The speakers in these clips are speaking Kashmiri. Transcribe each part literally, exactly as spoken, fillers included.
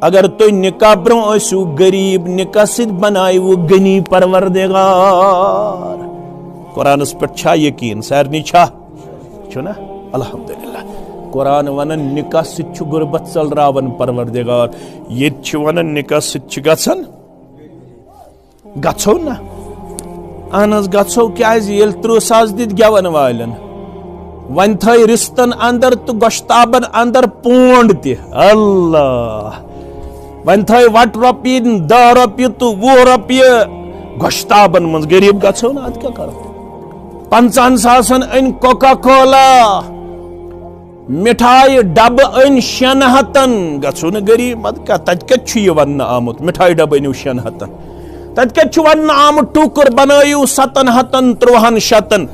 اگر تُہۍ نکاح برونٛہہ ٲسِو غریب، نکاح سۭتۍ بنایِوٕ غنی پروردگار۔ قرآنس پٮ۪ٹھ چھا یقین؟ سارنٕے چھا؟ چھُنا؟ الحمدللہ۔ قرآن ونان نکاح سۭتۍ چھُ غربت ژلراوان پروردگار۔ ییٚتہِ چھِ ونان نکاح سۭتۍ چھِ گژھان، گژھو نا۔ اہن حظ گژھو، کیازِ ییٚلہِ ترٕٛہ ساس دِتۍ گٮ۪ون والٮ۪ن، وۄنۍ تھٲے رِستن اندر تہٕ گۄشتابن اندر پونڈ تہِ۔ اللہ، وۄنۍ تھٲے وٹ رۄپیہِ، دہ رۄپیہِ تہٕ وُہ رۄپیہِ گۄشتابن منٛز۔ غریب گژھو نا، ادٕ کیٛاہ کرو؟ پنژاہن ساسن أنۍ کوکا کولا، مِٹھایہِ ڈبہٕ أنۍ شٮ۪ن ہتن۔ گژھو نہٕ غریب، مطلب کیٛاہ؟ تتہِ کتہِ چھُ یہِ وننہٕ آمُت مِٹھایہِ ڈبہٕ أنِو شٮ۪ن ہتن؟ تتہِ کتہِ چھُ وننہٕ آمُت ٹوٗکُر بنٲیِو ستن ہتن، ترُوہن شتن؟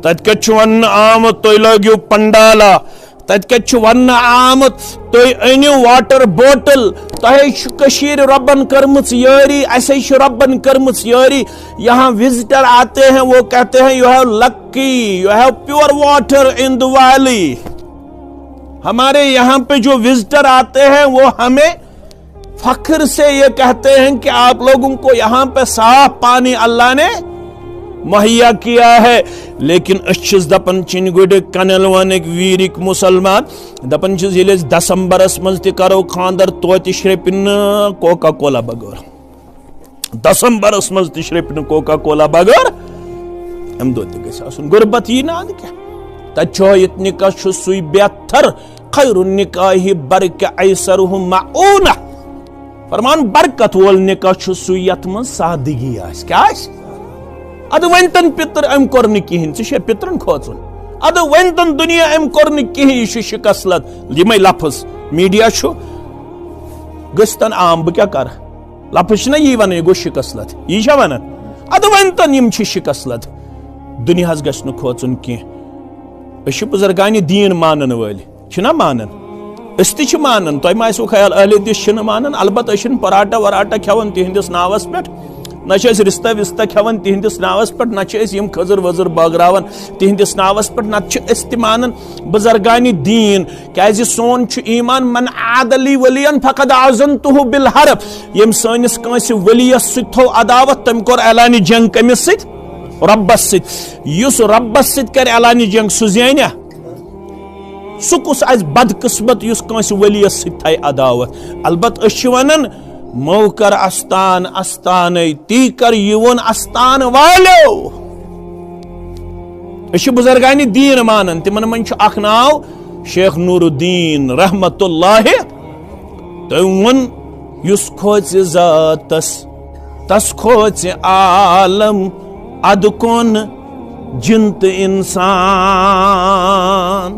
تتہِ کتہِ چھُ وننہٕ آمُت تُہۍ لٲگِو پنڈالا؟ تتہِ کتہِ چھُ وننہٕ آمُت تُہۍ أنِو واٹر بوٹل؟ تۄہے چھُ کٔشیٖرِ رۄبن کٔرمٕژ یٲری، اسے چھِ رۄبن کٔرمٕژ یٲری۔ یہاں وزٹر آتے ہیں، وہ کہتے ہیں, "You have lucky, you have pure water in the valley." ہمارے یہاں پہ جو وزٹر آتے ہیں، وہ ہمیں فخر سے یہ کہتے ہیں کہ آپ لوگوں کو یہاں پہ صاف پانی اللہ نے مہیا کیا ہے۔ لیکن أسۍ چھِس دپان، چِنۍ گُرۍ کنل وانٕکۍ ویٖرِکۍ مسلمان، دپان چھِس، ییٚلہِ أسۍ دسمبرس منٛز تہِ کرو خاندر، توتہِ شرٛپہِ نہٕ کوکا کولا بغٲر۔ دسمبرس منٛز تہِ شرٛپہِ نہٕ کوکا کولا بغٲر۔ امہِ دۄہ تہِ گژھِ آسُن۔ غربت یی نہٕ، ادٕ کیٛاہ؟ تتہِ چھُ ہٲیِتھ، نکاح چھُ سُے بہتر، خیر النکاح برکہ ایسرہ معونہ۔ فرمان، برکت وول نکاح چھُ سُے یتھ منٛز سادگی آسہِ۔ کیٛاہ آسہِ؟ ادٕ ؤنۍ تن پِتر، أمۍ کوٚر نہٕ کِہیٖنۍ، ژٕ چھے پِترن کھوژُن؟ ادٕ ؤنۍ تن دُنیا، أمۍ کوٚر نہٕ کِہیٖنۍ، یہِ چھُ شکست لد۔ یِمے لفظ میڈیا چھُ، گٔژھۍ تن عام، بہٕ کیٛاہ کرٕ؟ لفظ چھِنہ یی ونان، یہِ گوٚو شکست لد، یی چھا ونان؟ ادٕ ؤنۍ تن، یِم چھِ شکست لد۔ دُنیاہس گژھِ نہٕ کھوژُن کینٛہہ۔ أسۍ چھِ بزرگانِ دیٖن مانن وٲلۍ۔ چھِنا مانان؟ أسۍ تہِ چھِ مانان۔ تۄہہِ ما آسِوٕ خیال اہل حدیث چھِنہٕ مانان؟ البتہ أسۍ چھِنہٕ پراٹھا وراٹھا کھٮ۪وان تِہنٛدِس ناوس پٮ۪ٹھ، نہ چھِ أسۍ رِستہ وِستہ کھٮ۪وان تِہنٛدِس ناوس پٮ۪ٹھ، نہ چھِ أسۍ یِم کھٔزٕر ؤزٕر بٲگراوان تِہنٛدِس ناوس پٮ۪ٹھ، نتہٕ چھِ أسۍ تہِ مانان بزرگانِ دیٖن۔ کیازِ سون چھُ ایمان، "من عاد لی ولیا فقد آذنتہ بالحرب"۔ ییٚمۍ سٲنِس کٲنٛسہِ ؤلیَس سۭتۍ تھوٚو عداوت، تٔمۍ کوٚر اعلانِ جنگ کٔمِس سۭتۍ؟ رۄبس سۭتۍ۔ یُس رۄبس سۭتۍ کرِ اعلانِ جنگ، سُہ زینیہ؟ سُہ کُس آسہِ بدقسمت یُس کٲنٛسہِ ؤلیَس سۭتۍ تھایہِ عداوت؟ البتہ أسۍ چھِ ونان، "مو کر استان استانے، تی کر یِوُن استان والیو۔" أسۍ چھِ بزرگانِ دیٖن مانان، تِمن منٛز چھُ اکھ ناو شیخ نور الدین رحمت اللہ۔ تٔمۍ ووٚن، یُس کھوژِ ذاتس، تس کھوژِ عالم، ادٕ کون جن تہٕ انسان۔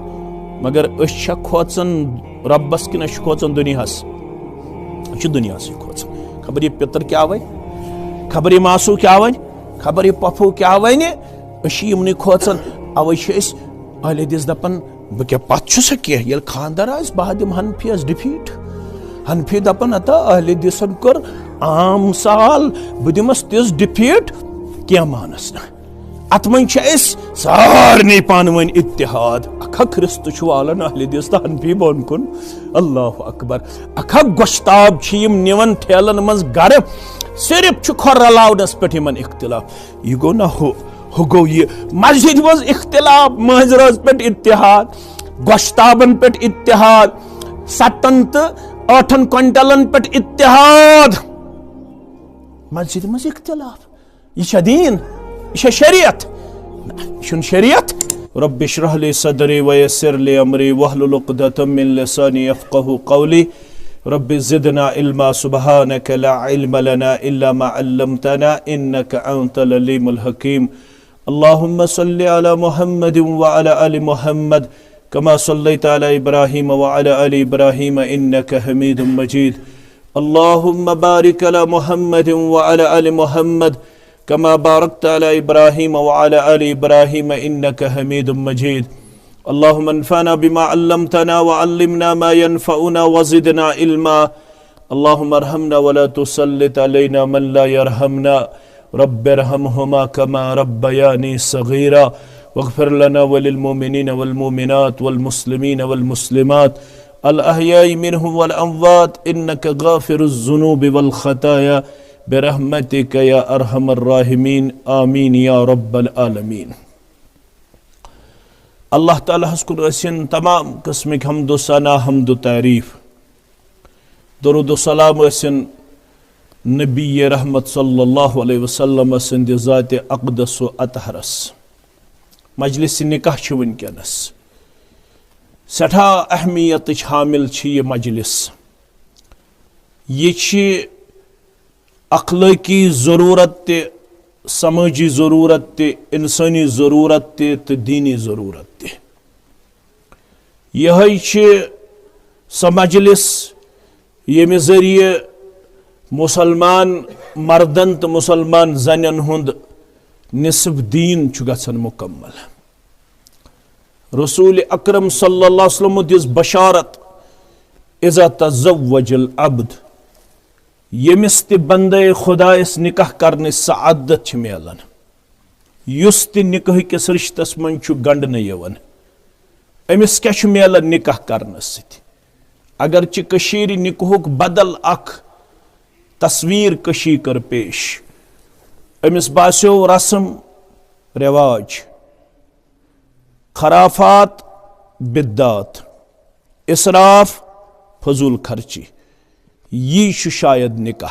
مگر أسۍ چھا کھوژان رۄبس کِنہٕ أسۍ چھِ کھوژان دُنیاہس؟ أسۍ چھِ دُنیاہسٕے کھوژان۔ خبر یہِ پِتر کیٛاہ ونہِ، خبر یہِ ماسوٗ کیٛاہ ونہِ، خبر یہِ پۄپھو کیٛاہ ونہِ، أسۍ چھِ یِمنٕے کھوژان۔ اوے چھِ أسۍ اہل حدیث دپان، بہٕ کیٛاہ پتھ چھُسا کینٛہہ؟ ییٚلہِ خاندر آسہِ، بہٕ ہا دِمہٕ حنفیس ڈِفیٖٹ۔ حنفی دپان، ہتا اہل حدیثن کٔر عام سال، بہٕ دِمس تِژھ ڈِفیٖٹ، کینٛہہ مانس نہٕ۔ اتھ منٛز چھِ أسۍ سارنٕے پانہٕ ؤنۍ اتحاد۔ اکھ اکھ رِستہٕ چھُ والان اہل حدیث تہٕ حنفی بۄن کُن۔ اللہ اکبر۔ اکھ اکھ گۄشتاب چھِ یِم نِوان ٹھیلن منٛز گرٕ۔ صرف چھُ کھۄر رلاونس پٮ۪ٹھ یِمن اختلاف۔ یہِ گوٚو نہ ہُہ، ہُہ گوٚو یہِ۔ مسجد منٛز اختلاف، مٲنٛزِ رٲژ پٮ۪ٹھ اتحاد، گۄشتابن پٮ۪ٹھ اتحاد، ستن تہٕ ٲٹھن کوینٹلن پٮ۪ٹھ اتحاد۔ مسجد منٛز اختلاف۔ یہِ چھا دیٖن؟ یہِ چھا شریعت؟ نہ، یہِ چھُنہٕ شریعت۔ رب اشرح لي صدري ويسر لي أمري واحلل عقدة من لساني يفقهوا قولي۔ رب زدنا علما، سبحانك لا علم لنا إلا ما علمتنا إنك أنت العليم الحكيم۔ اللهم صل على محمد وعلى آل محمد كما صليت على إبراهيم وعلى آل إبراهيم إنك حميد مجيد۔ اللهم بارك على محمد وعلى آل محمد كما باركت على إبراهيم وعلى آل إبراهيم إنك حميد مجيد۔ اللهم انفعنا بما علمتنا وعلمنا ما ينفعنا وزدنا علما۔ اللهم ارحمنا ولا تسلط علينا من لا يرحمنا۔ رب ارحمهما كما ربياني صغيرا۔ واغفر لنا وللمؤمنين والمؤمنات والمسلمين والمسلمات الأحياء منهم والأموات إنك غافر الذنوب والخطايا برحمتك يا أرحم الراحمين، آمين يا رب العالمين. اللہ تعالیٰ ہس کُن ٲسِن تمام قٕسمٕکۍ حمد و ثنا، حمد و تعریٖف۔ درود و سلام ٲسِن نبی رحمت صلی اللہ علیہ وسلم سٕنٛدِ ذاتِ اقدس و اطہرس۔ مجلس نکاح چھِ وٕنکیٚنس سٮ۪ٹھاہ اہمیتٕچ حامل چھِ یہِ مجلس۔ یہِ چھِ اخلٲقی ضروٗرت تہِ، سمٲجی ضروٗرت تہِ، انسٲنی ضروٗرت تہِ تہٕ دیٖنی ضروٗرت تہِ۔ یِہوٚے چھِ سۄ مجلس ییٚمہِ ذٔریعہٕ مُسلمان مردن تہٕ مُسلمان زنٮ۪ن ہُنٛد نصف دیٖن چھُ گژھان مُکمل۔ رسول اکرم صلی اللہ علیہ وسلم دِژ بشارت، "اذا تزوج العبد"، ییٚمِس تہِ بندے خدایس نکاح کرنٕچ سعادت چھِ میلان، یُس تہِ نکاح کِس رشتس منٛز چھُ گنڈنہٕ یِوان، أمِس کیٛاہ چھُ میلان نکاح کرنہٕ سۭتۍ؟ اگرچہِ کٔشیٖرِ نکاحُک بدل اکھ تصویر کشی کٔر پیش، أمِس باسیو رسم رواج، خرافات، بدعات، اسراف، فضول خرچی، یی چھُ شاید نکاح۔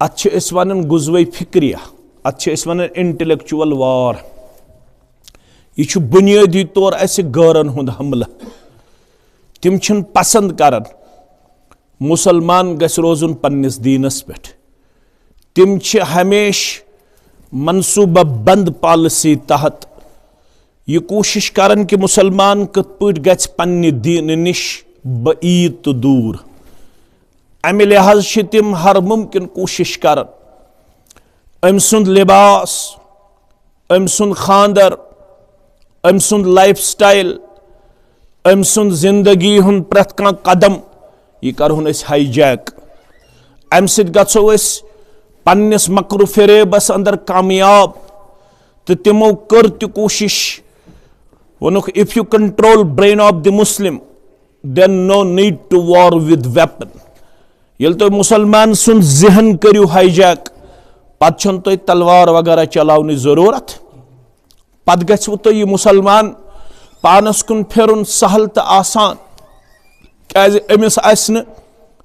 اتھ چھِ أسۍ ونان غزوہ فکریہ، اتھ چھِ أسۍ ونان intellectual war۔ یہِ چھُ بنیٲدی طور اسہِ غٲرن ہُنٛد حملہٕ۔ تِم چھِنہٕ پسند کران مُسلمان گژھِ روزُن پننِس دیٖنس پٮ۪ٹھ۔ تِم چھِ ہمیشہِ منصوٗبہٕ بند پالیسی تحت یہِ کوٗشش کران کہِ مُسلمان کِتھ پٲٹھۍ گژھِ پننہِ دیٖنہٕ نِش بعیٖد تہٕ دوٗر۔ امہِ لحاظ چھِ تِم ہر ممکن کوٗشش کران أمۍ سُنٛد لباس، أمۍ سُنٛد خانٛدر، أمۍ سُنٛد life style، أمۍ سُنٛد زندگی ہُنٛد پرٛٮ۪تھ کانٛہہ قدم، یہِ کرہون أسۍ hijack۔ امہِ سۭتۍ گژھو أسۍ پننِس مکر و فریبس اندر کامیاب۔ تہٕ تِمو کٔر تہِ کوٗشش، ووٚنُکھ، "If you control brain of the Muslim, then no need to war with weapon." ییٚلہِ تُہۍ مُسلمان سُنٛد ذہن کٔرِو hijack، پتہٕ چھَنہٕ تۄہہِ تلوار وغیرہ چلاونٕچ ضروٗرت۔ پتہٕ گژھِوٕ تۄہہِ یہِ مُسلمان پانس کُن پھِرُن سہل تہٕ آسان، کیازِ أمِس آسہِ نہٕ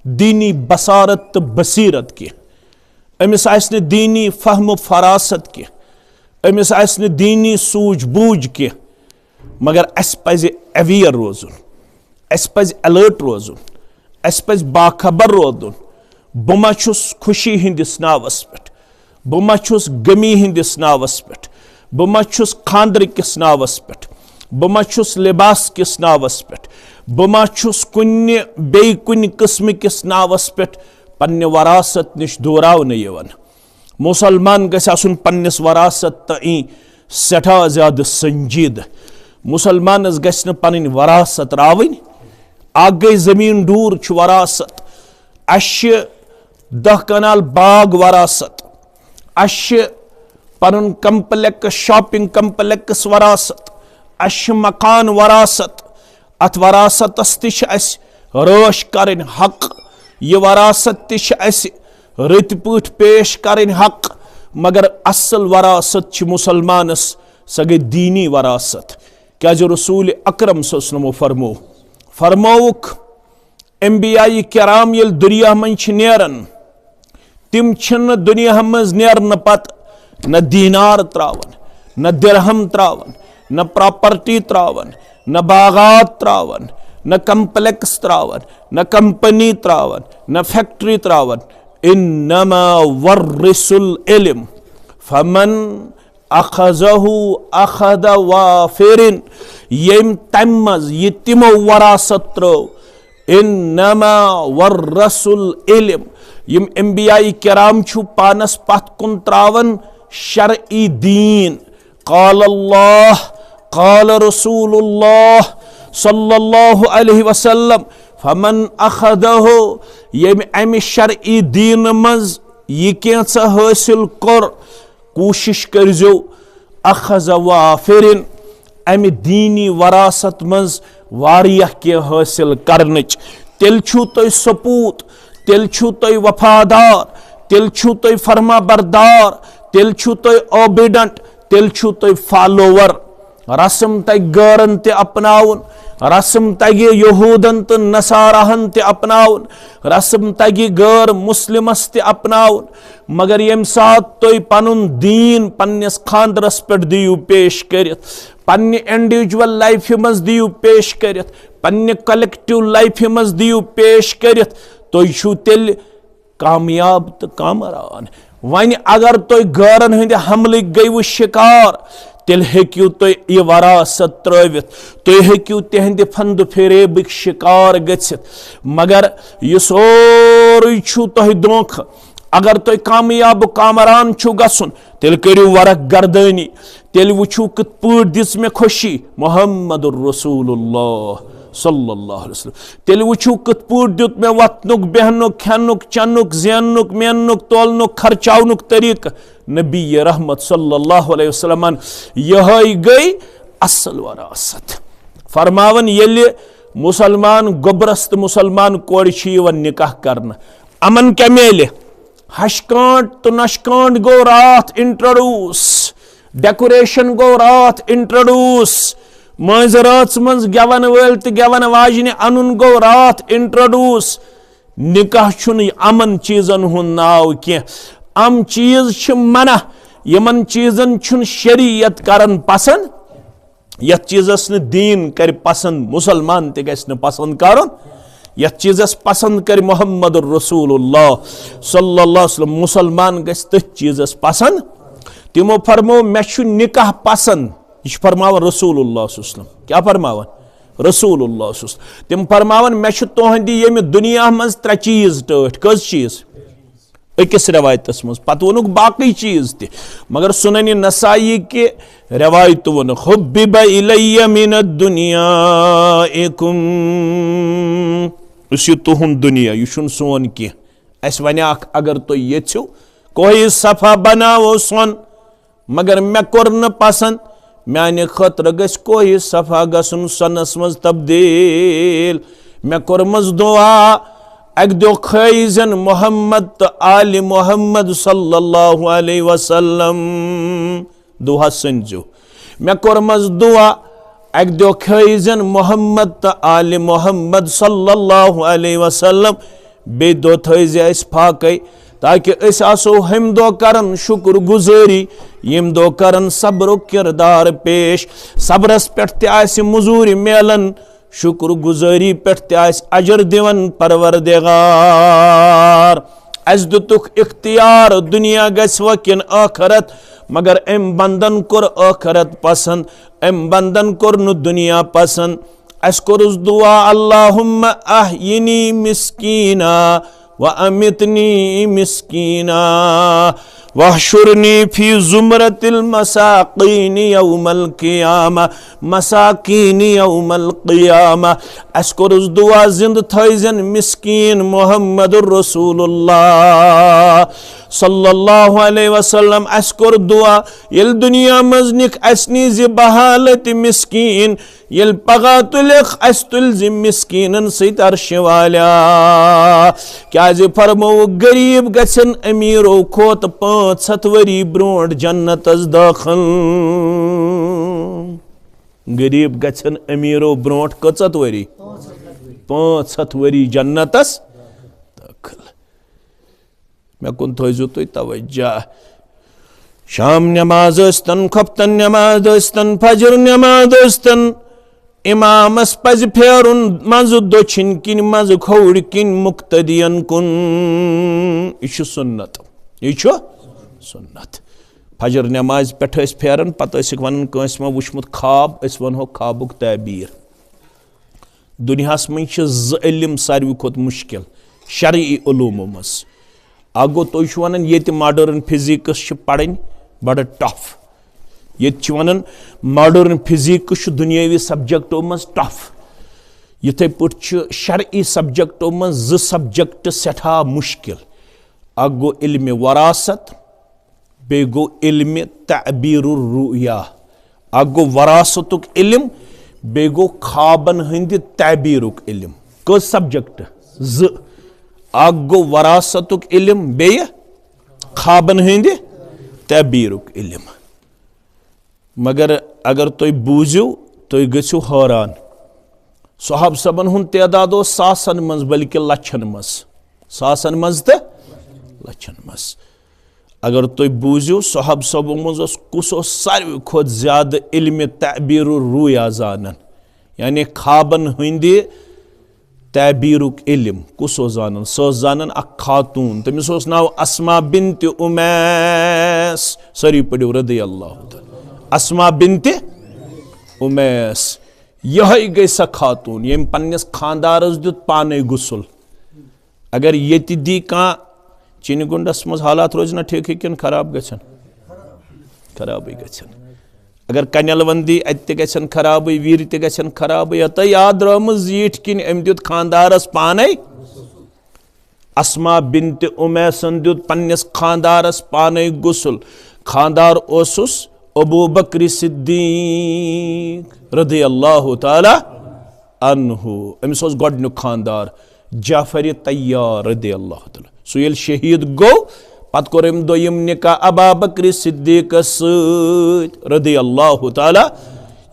دیٖنی بصارت تہٕ بصیرت کینٛہہ، أمِس آسہِ نہٕ دیٖنی فہم و فراست کینٛہہ، أمِس آسہِ نہٕ دیٖنی سوٗجھ بوٗجھ کینٛہہ۔ مگر اسہِ پزِ aware روزُن، اسہِ پزِ alert روزُن، اسہِ پزِ باخبر روزُن۔ بہٕ ما چھُس خوشی ہٕنٛدِس ناوس پٮ۪ٹھ، بہٕ ما چھُس غمی ہٕنٛدِس ناوس پٮ۪ٹھ، بہٕ ما چھُس خانٛدرٕ کِس ناوس پٮ۪ٹھ، بہٕ ما چھُس لباس کِس ناوس پٮ۪ٹھ، بہٕ ما چھُس کُنہِ بیٚیہِ کُنہِ قٕسمہٕ کِس ناوس پٮ۪ٹھ پننہِ وراثت نِش دوٗراونہٕ یِوان۔ مُسلمان گژھِ آسُن پننِس وراثت تہٕ ای سٮ۪ٹھاہ زیادٕ سنجیدٕ۔ مُسلمانس گژھِ نہٕ پنٕنۍ وراثت راوٕنۍ۔ اکھ گٔے زٔمیٖن ڈوٗر چھُ وراثت۔ اسہِ چھِ دَہ کنال باغ وراثت۔ اسہِ چھِ پنُن complex، shopping complex وراثت۔ اسہِ چھِ مکان وراثت۔ اتھ وراثتس تہِ چھِ اسہِ رٲچھ کرٕنۍ حق۔ یہِ وراثت تہِ چھِ اسہِ رٕتۍ پٲٹھۍ پیش کرٕنۍ حق۔ مگر اصل وراثت چھِ مُسلمانس، سۄ گٔے دیٖنی وراثت۔ کیازِ رسول اکرم صلی اللہ علیہ وسلمو فرمو، فرمووُکھ، انبیاء کرام ییٚلہِ دُنیا منٛز چھِ نیران، تِم چھِنہٕ دُنیا منٛز نیرنہٕ پتہٕ نہ دینار تراوان، نہ درہم تراوان، نہ property تراوان، نہ باغات تراوان، نہ complex تراوان، نہ company تراوان، نہ factory تراوان۔ انما ورث العلم فمن اخذہ اخذ وافر۔ ییٚمۍ تمہِ منٛز یہِ تِمو وراثت ترٲو، انما ورث العلم، یِم انبیاء کرام چھُ پانس پتھ کُن تراوان شرعی دیٖن۔ قال اللہ، قال رسول اللہ صلی اللہ علیہ وسلم، فمن اخذہ، ییٚمۍ امہِ شرعی دیٖنہٕ منٛز یہِ کینٛژھا حٲصِل کوٚر، کوٗشِش کٔرۍزیو اخذ وافرن، امہِ دیٖنی وراثت منٛز واریاہ کینٛہہ حٲصِل کرنٕچ۔ تیٚلہِ چھُو تُہۍ سپوٗت، تیٚلہِ چھُو تُہۍ وفادار، تیٚلہِ چھُو تُہۍ فرما بردار، تیٚلہِ چھُو تُہۍ اوبیڈنٹ، تیٚلہِ چھُو تُہۍ فالوور۔ رسم تگہِ غٲرن تہِ اپناوُن، رسم تگہِ یہودن تہٕ نصاراہن تہِ اپناوُن، رسم تگہِ غٲر مسلمس تہِ اپناوُن۔ مگر ییٚمہِ ساتہٕ تُہۍ پنُن دیٖن پننِس خاندرس پٮ۪ٹھ دِیِو پیش کٔرِتھ، پننہِ انڈیویجول لایفہِ منٛز دِیِو پیش کٔرِتھ، پننہِ کلیکٹیو لایفہِ منٛز دِیِو پیش کٔرِتھ، تُہۍ چھِو تیٚلہِ کامیاب تہٕ کامران۔ وۄنۍ اگر تُہۍ غٲرن ہٕنٛدِ حملٕکۍ گٔیوٕ شکار، تیٚلہِ ہیٚکِو تُہۍ یہِ وراثت ترٲوِتھ، تُہۍ ہیٚکِو تِہنٛدِ فند و فریبٕکۍ شکار گٔژھِتھ۔ مگر یہِ سورُے چھُو تۄہہِ دھوکھٕ۔ اگر تُہۍ کامیاب و کامران چھُو گژھُن، تیٚلہِ کٔرِو ورق گردٲنی، تیٚلہِ وٕچھِو کِتھ پٲٹھۍ دِژ مےٚ خوشی۔ محمد رسول اللہ صلی اللہ علیہ وسلم۔ تیٚلہِ وٕچھِو کِتھ پٲٹھۍ دیُت مےٚ وۄتھنُک، بیٚہنُک، کھٮ۪نُک، چٮ۪نُک، زیننُک، میننُک، تولنُک، خرچاونُک طریٖقہٕ۔ نبی رحمت صلی اللہ علیہ وسلمن، یِہوٚے گٔے اصل وراثت۔ فرماوان، ییٚلہِ مسلمان گوٚبرس تہٕ مسلمان کورِ چھِ یِوان نکاح کرنہٕ، یِمن کیٛاہ میلہِ؟ ہشہِ کانٛٹ تہٕ نۄشہِ کانٛٹ گوٚو راتھ انٹروڈیوس، ڈیکوریشن گوٚو راتھ انٹروڈیوس، مٲنٛزِ رٲژ منٛز گٮ۪ون وٲلۍ تہٕ گٮ۪ون واجنہِ انُن گوٚو راتھ انٹروڈیوس۔ نکاح چھُنہٕ یِمن چیٖزن ہُنٛد ناو کینٛہہ۔ یِم چیٖز چھِ منع، یِمن چیٖزن چھُنہٕ شریعت کران پسند۔ یتھ چیٖزس نہٕ دیٖن کرِ پسند، مسلمان تہِ گژھِ نہٕ پسند کرُن۔ یتھ چیٖزس پسند کرِ محمد رسول اللہ صلی اللہ علیہ وسلم، مسلمان گژھِ تٔتھۍ چیٖزس پسند۔ تِمو فرموو، مےٚ چھُ نکاح پسند۔ یہِ چھُ فرماوان رسول اللہ صلی اللہ علیہ وسلم۔ کیٛاہ فرماوان؟ رسول اللہ صلی اللہ علیہ وسلم۔ تِم فرماوان، مےٚ چھُ تُہنٛدِ ییٚمہِ دُنیا منٛز ترٛےٚ چیٖز ٹٲٹھۍ۔ کٔژ چیٖز؟ أکِس رِوایتَس منٛز، پَتہٕ ووٚنُکھ باقٕے چیٖز تہِ، مگر سُنَنِ نسائی کہِ رِوایتہٕ ووٚنُکھ، حُبِّبَ اِلَیَّ مِنَ الدُّنْیَا اِکُم، یُس یہِ تُہُنٛد دُنیا، یہِ چھُنہٕ سون کینٛہہ۔ اَسہِ وَنہِ اَکھ، اگر تُہۍ ییٚژھِو، کوہِ صفا بَناوو سۄن، مگر مےٚ کوٚر نہٕ پسند۔ میانہِ خٲطرٕ گژھِ کوہِ صفا گژھُن سۄنس منٛز تبدیل۔ مےٚ کوٚرمس دعا، اکہِ دۄہ کھٲیزن محمد تہٕ آلِ محمد صلی اللہ علیہ وسلم۔ دعا سٔنزیو۔ مےٚ کوٚرمس دعا، اکہِ دۄہ کھٲیزن محمد تہٕ آلِ محمد صلی اللہ علیہ وسلم۔ بیٚیہِ دۄہ تھٲیزِ اَسہِ فاقے، تاکہِ أسۍ آسو ہُمہِ دۄہ کران شُکر گُزٲری، ییٚمہِ دۄہ کران صبرُک کردار پیش۔ صبرس پٮ۪ٹھ تہِ آسہِ مٔزوٗرۍ میلان، شُکر گُزٲری پٮ۪ٹھ تہِ آسہِ اجر دِوان پروردگار۔ اَسہِ دِتُکھ اختیار، دُنیا گژھِ وۄنۍ کِنہٕ ٲخرت، مگر أمۍ بندن کوٚر ٲخرت پسند، أمۍ بندن کوٚر نہٕ دُنیا پسند۔ اَسہِ کوٚرُس دُعا، اللہم احینی مسکینا و امیتنی مسکینا واحشرنی فی زمرۃ المساکین یوم القیامہ، مساکین یوم القیامہ۔ اَسہِ کوٚرُس دُعا، زِندٕ تھٲیزٮ۪ن مسکیٖن محمد رسول اللہ صلی اللہ علیہ وسلم۔ اَسہِ کوٚر دُعا، ییٚلہِ دُنیا منٛز نِکھ اَسہِ نِزِ بحالت مسکیٖن، ییٚلہِ پگاہ تُلکھ اَسہِ تُلزِ مسکیٖنن سۭتۍ عرشہِ والیا۔ کیازِ فرمووُکھ، غریٖب گژھن أمیٖرو کھۄتہٕ پانٛژھ ہَتھ ؤری برونٛٹھ جنتس دٲخل۔ غریٖب گژھن أمیٖرو برونٛٹھ کٔژَتھ ؤری؟ پانٛژھ ہَتھ ؤری جنتس دٲخل۔ مےٚ کُن تھٲیزیو تُہۍ توجہ۔ شام نماز ٲسۍتن، خۄفتن نماز ٲسۍتن، فجر نماز ٲسۍتن، امامس پزِ پھیرُن منٛزٕ دٔچھِنۍ کِنۍ، منٛزٕ کھووُرۍ کِنۍ، مقتدین کُن۔ یہِ چھُ سُنت، یہِ چھُ سُنت۔ فجر نمازِ پٮ۪ٹھ ٲسۍ پھیران، پتہٕ ٲسِکھ ونان کٲنٛسہِ ما وُچھمُت خواب، أسۍ ونہو خوابُک تعبیٖر۔ دُنیاہَس منٛز چھِ زٕ علم ساروی کھۄتہٕ مُشکِل شرعی علومو منٛز۔ اَکھ گوٚو، تُہۍ چھِو وَنان ییٚتہِ modern physics چھِ پَرٕنۍ بَڑٕ tough۔ ییٚتہِ چھِ وَنان modern physics چھُ دُنیٲوی subjectو منٛز tough۔ یِتھَے پٲٹھۍ چھُ شرعی subjectو منٛز زٕ subject سٮ۪ٹھاہ مُشکِل۔ اَکھ گوٚو علمِ وراثت، بیٚیہِ گوٚو علمِ تعبیر الرؤیا۔ اکھ گوٚو وراثتُک علم، بیٚیہِ گوٚو خوابن ہٕنٛدِ تعبیٖرُک علم۔ کٔژ سبجیکٹ؟ زٕ۔ اکھ گوٚو وراثتُک علم، بیٚیہِ خوابن ہٕنٛدِ تعبیٖرُک علم۔ مگر اگر تُہۍ بوٗزِو، تُہۍ گٔژھِو حٲران۔ صحابہٕ صٲبن ہُنٛد تعداد اوس ساسن منٛز، بلکہِ لچھن منٛز۔ ساسن منٛز تہٕ لچھن منٛز۔ اگر تُہۍ بوٗزِو، صحابہٕ صٲبو منٛز اوس، کُس اوس ساروی کھۄتہٕ زیادٕ علمِ تعبیٖر الرُّؤیا زانان؟ یعنی خوابن ہٕنٛدِ تعبیٖرُک علم کُس اوس زانان؟ سۄ ٲس زانان اکھ خاتوٗن، تٔمِس اوس ناو اسما بنت امیس۔ سٲری پٔرِو رضی اللہ تعالیٰ۔ اسما بنت امیس، یِہوٚے گٔے سۄ خاتوٗن، ییٚمۍ پننِس خانٛدارس دیُت پانے غسل۔ اگر ییٚتہِ دی کانٛہہ چِنہِ گُنڈس منٛز، حالات روزِ نہ ٹھیٖکھٕے کِنہٕ خراب گژھن؟ خرابٕے گژھن۔ اگر کنٮ۪ل وندی، اتہِ تہِ گژھن خرابٕے، ویٖرِ تہِ گژھن خرابٕے۔ یتھ تۄہہِ یاد درٲمٕژ زیٖٹھ کِنۍ أمۍ دیُت خانٛدارس پانے۔ اسما بنت امیسن دیُت پننِس خانٛدارس پانے غسل۔ خانٛدار اوسُس ابو بکر صدیق رضی اللہ تعالیٰ عنہ۔ أمِس اوس گۄڈٕنیُک خانٛدار جعفر طیار رضی اللہ تعالیٰ۔ سُہ ییٚلہِ شہیٖد گوٚو، پتہٕ کوٚر أمۍ دوٚیِم نکاح ابا بکر صدیقس سۭتۍ رضی اللہ تعالیٰ۔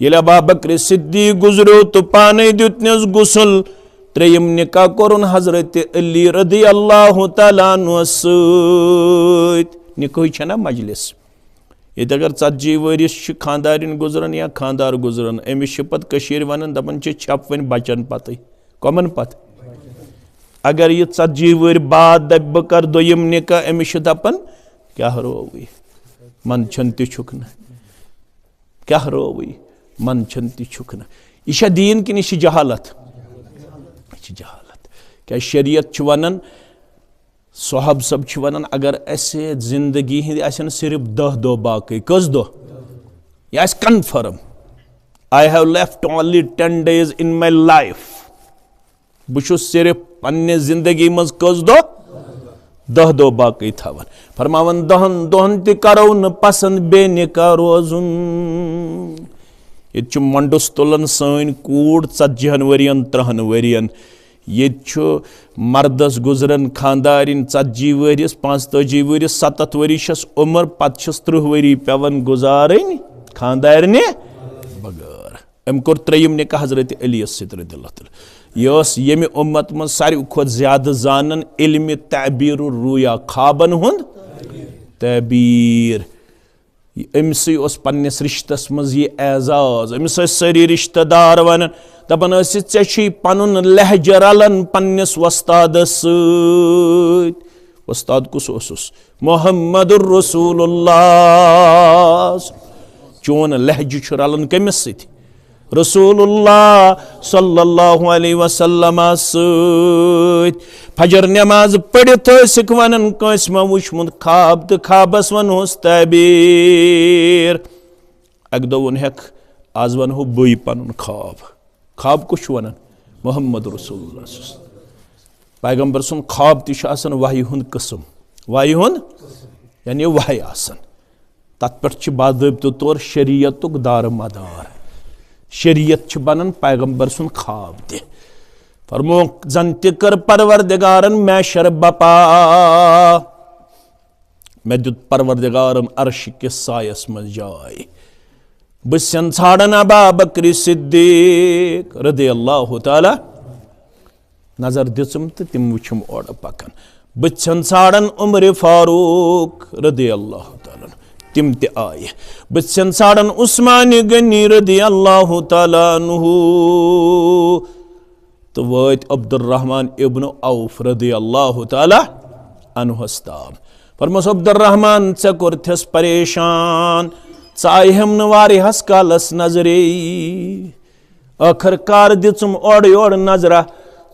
ییٚلہِ ابا بکر صدیق گُزریو تہٕ پانے دیُتنس غسل، ترٛیٚیِم نکاح کوٚرُن حضرت علی رضی اللہ تعالیٰ عنہ سۭتۍ۔ نکاحٕے چھےٚ نا مجلس۔ ییٚتہِ اگر ژتجی ؤرِش چھِ خانٛدارِنۍ گُزران یا خانٛدار گُزران، أمِس چھِ پتہٕ کٔشیٖرِ ونان، دپان چھِ، "چھَپ وۄنۍ بچن پتٕے۔" کمن پتہٕ؟ اگر یہِ ژتجی ؤرۍ بعد دپہِ، "بہٕ کرٕ دوٚیِم نکاح"، أمِس چھِ دپان، "کیٛاہ رووٕے؟ من چھُن تہِ چھُکھ نہٕ۔" کیٛاہ رووٕے؟ من چھُن تہِ چھُکھ نہٕ۔ یہِ چھا دیٖن کِنہٕ یہِ چھِ جہالت؟ یہِ چھِ جہالت۔ کیٛازِ شریعت چھِ ونان، صحابہٕ صٲب چھِ ونان، اگر اسہِ زندگی ہٕنٛدۍ آسن صرف دَہ دۄہ باقٕے، کٔژ دۄہ؟ یہِ آسہِ confirm، "I have left only ten days in my life"، بہٕ چھُس صرف پننہِ زندگی منٛز کٔژ دۄہ؟ دَہ دۄہ باقٕے تھاوان۔ فرماوان، "دَہن دۄہن تہِ کرو نہٕ پسند بے نکاح روزُن۔" ییٚتہِ چھُ مۄنڈس تُلان سٲنۍ کوٗر ژتجی ہن ؤرین، ترٕہن ؤرین۔ ییٚتہِ چھُ مردس گُزران خانٛدارِنۍ ژتجی ؤرِس، پانٛژتٲجی ؤرِس، ستتھ ؤری چھس عمر، پتہٕ چھس ترٕہ ؤری پٮ۪وان گُزارٕنۍ خانٛدارنہِ بغٲر۔ أمۍ کوٚر ترٛیٚیِم نکاح حضرت علی یس سۭتۍ رضی اللہ تعالیٰ۔ یہِ ٲس ییٚمہِ اُمت منٛز ساروی کھۄتہٕ زیادٕ زانان علمِ تعبیر الرؤیا، خوابن ہُنٛد تعبیر۔ أمۍ سٕے اوس پننِس رشتس منٛز یہِ اعزاز۔ أمِس ٲسۍ سٲری رشتہٕ دار ونان، دپان ٲسِس، "ژےٚ چھُے پنُن لہجہٕ رلان پننِس وۄستادس سۭتۍ۔" وۄستاد کُس اوسُس؟ محمد رسول اللہ۔ چون لہجہٕ چھُ رلان کٔمِس سۭتۍ؟ رسول اللہ صلی اللہ علیہ وسلم سۭتۍ۔ فجر نماز پٔرِتھ ٲسِکھ ونان، کٲنٛسہِ ما وُچھمُت خواب تہٕ خوابس ونہوس تعبیر۔ اکہِ دۄہ ووٚن ہیکھ، از ونہو بٕے پنُن خواب۔ خواب کُس چھُ ونان؟ محمد رسول اللہ صلی اللہ علیہ وسلم۔ پیغمبر سُنٛد خواب تہِ چھُ آسان وحی ہُنٛد قٕسم۔ وحی ہُنٛد، یعنی وحی آسان۔ تتھ پٮ۪ٹھ چھِ باضٲبطہٕ طور شریعتُک دار مدار۔ شریعت چھِ بنان پیغمبر سُنٛد خواب تہِ۔ فرمووُکھ، زن تہِ کٔر پروردگارن محشر بپا۔ مےٚ دیُت پروردگارن عرش کِس سایس منٛز جاے۔ بہٕ چھُسن ژھانڈان ابا بکر صدیق رضی اللہ تعالیٰ۔ نظر دِژٕم تہٕ تِم وٕچھِم اورٕ پکان۔ بہٕ چھُسن ژھانڈان عمر فاروق رضی اللہ تعالیٰ عنہ۔ تِم تہِ آیہِ۔ بہٕ چھُسن ژھانڈان عثمان غنی رضی اللہ تعالیٰ عنہ۔ تہٕ وٲتۍ عبدالرحمن ابن عوف رضی اللہ تعالیٰ عنہس تام۔ فرموس، "عبدالرحمن، ژےٚ کوٚرتھس پریشان، ژٕ آیہم نہٕ واریاہس کالس نظرے۔ ٲخٕر کار دِژٕم اورٕ یورٕ نظرہ،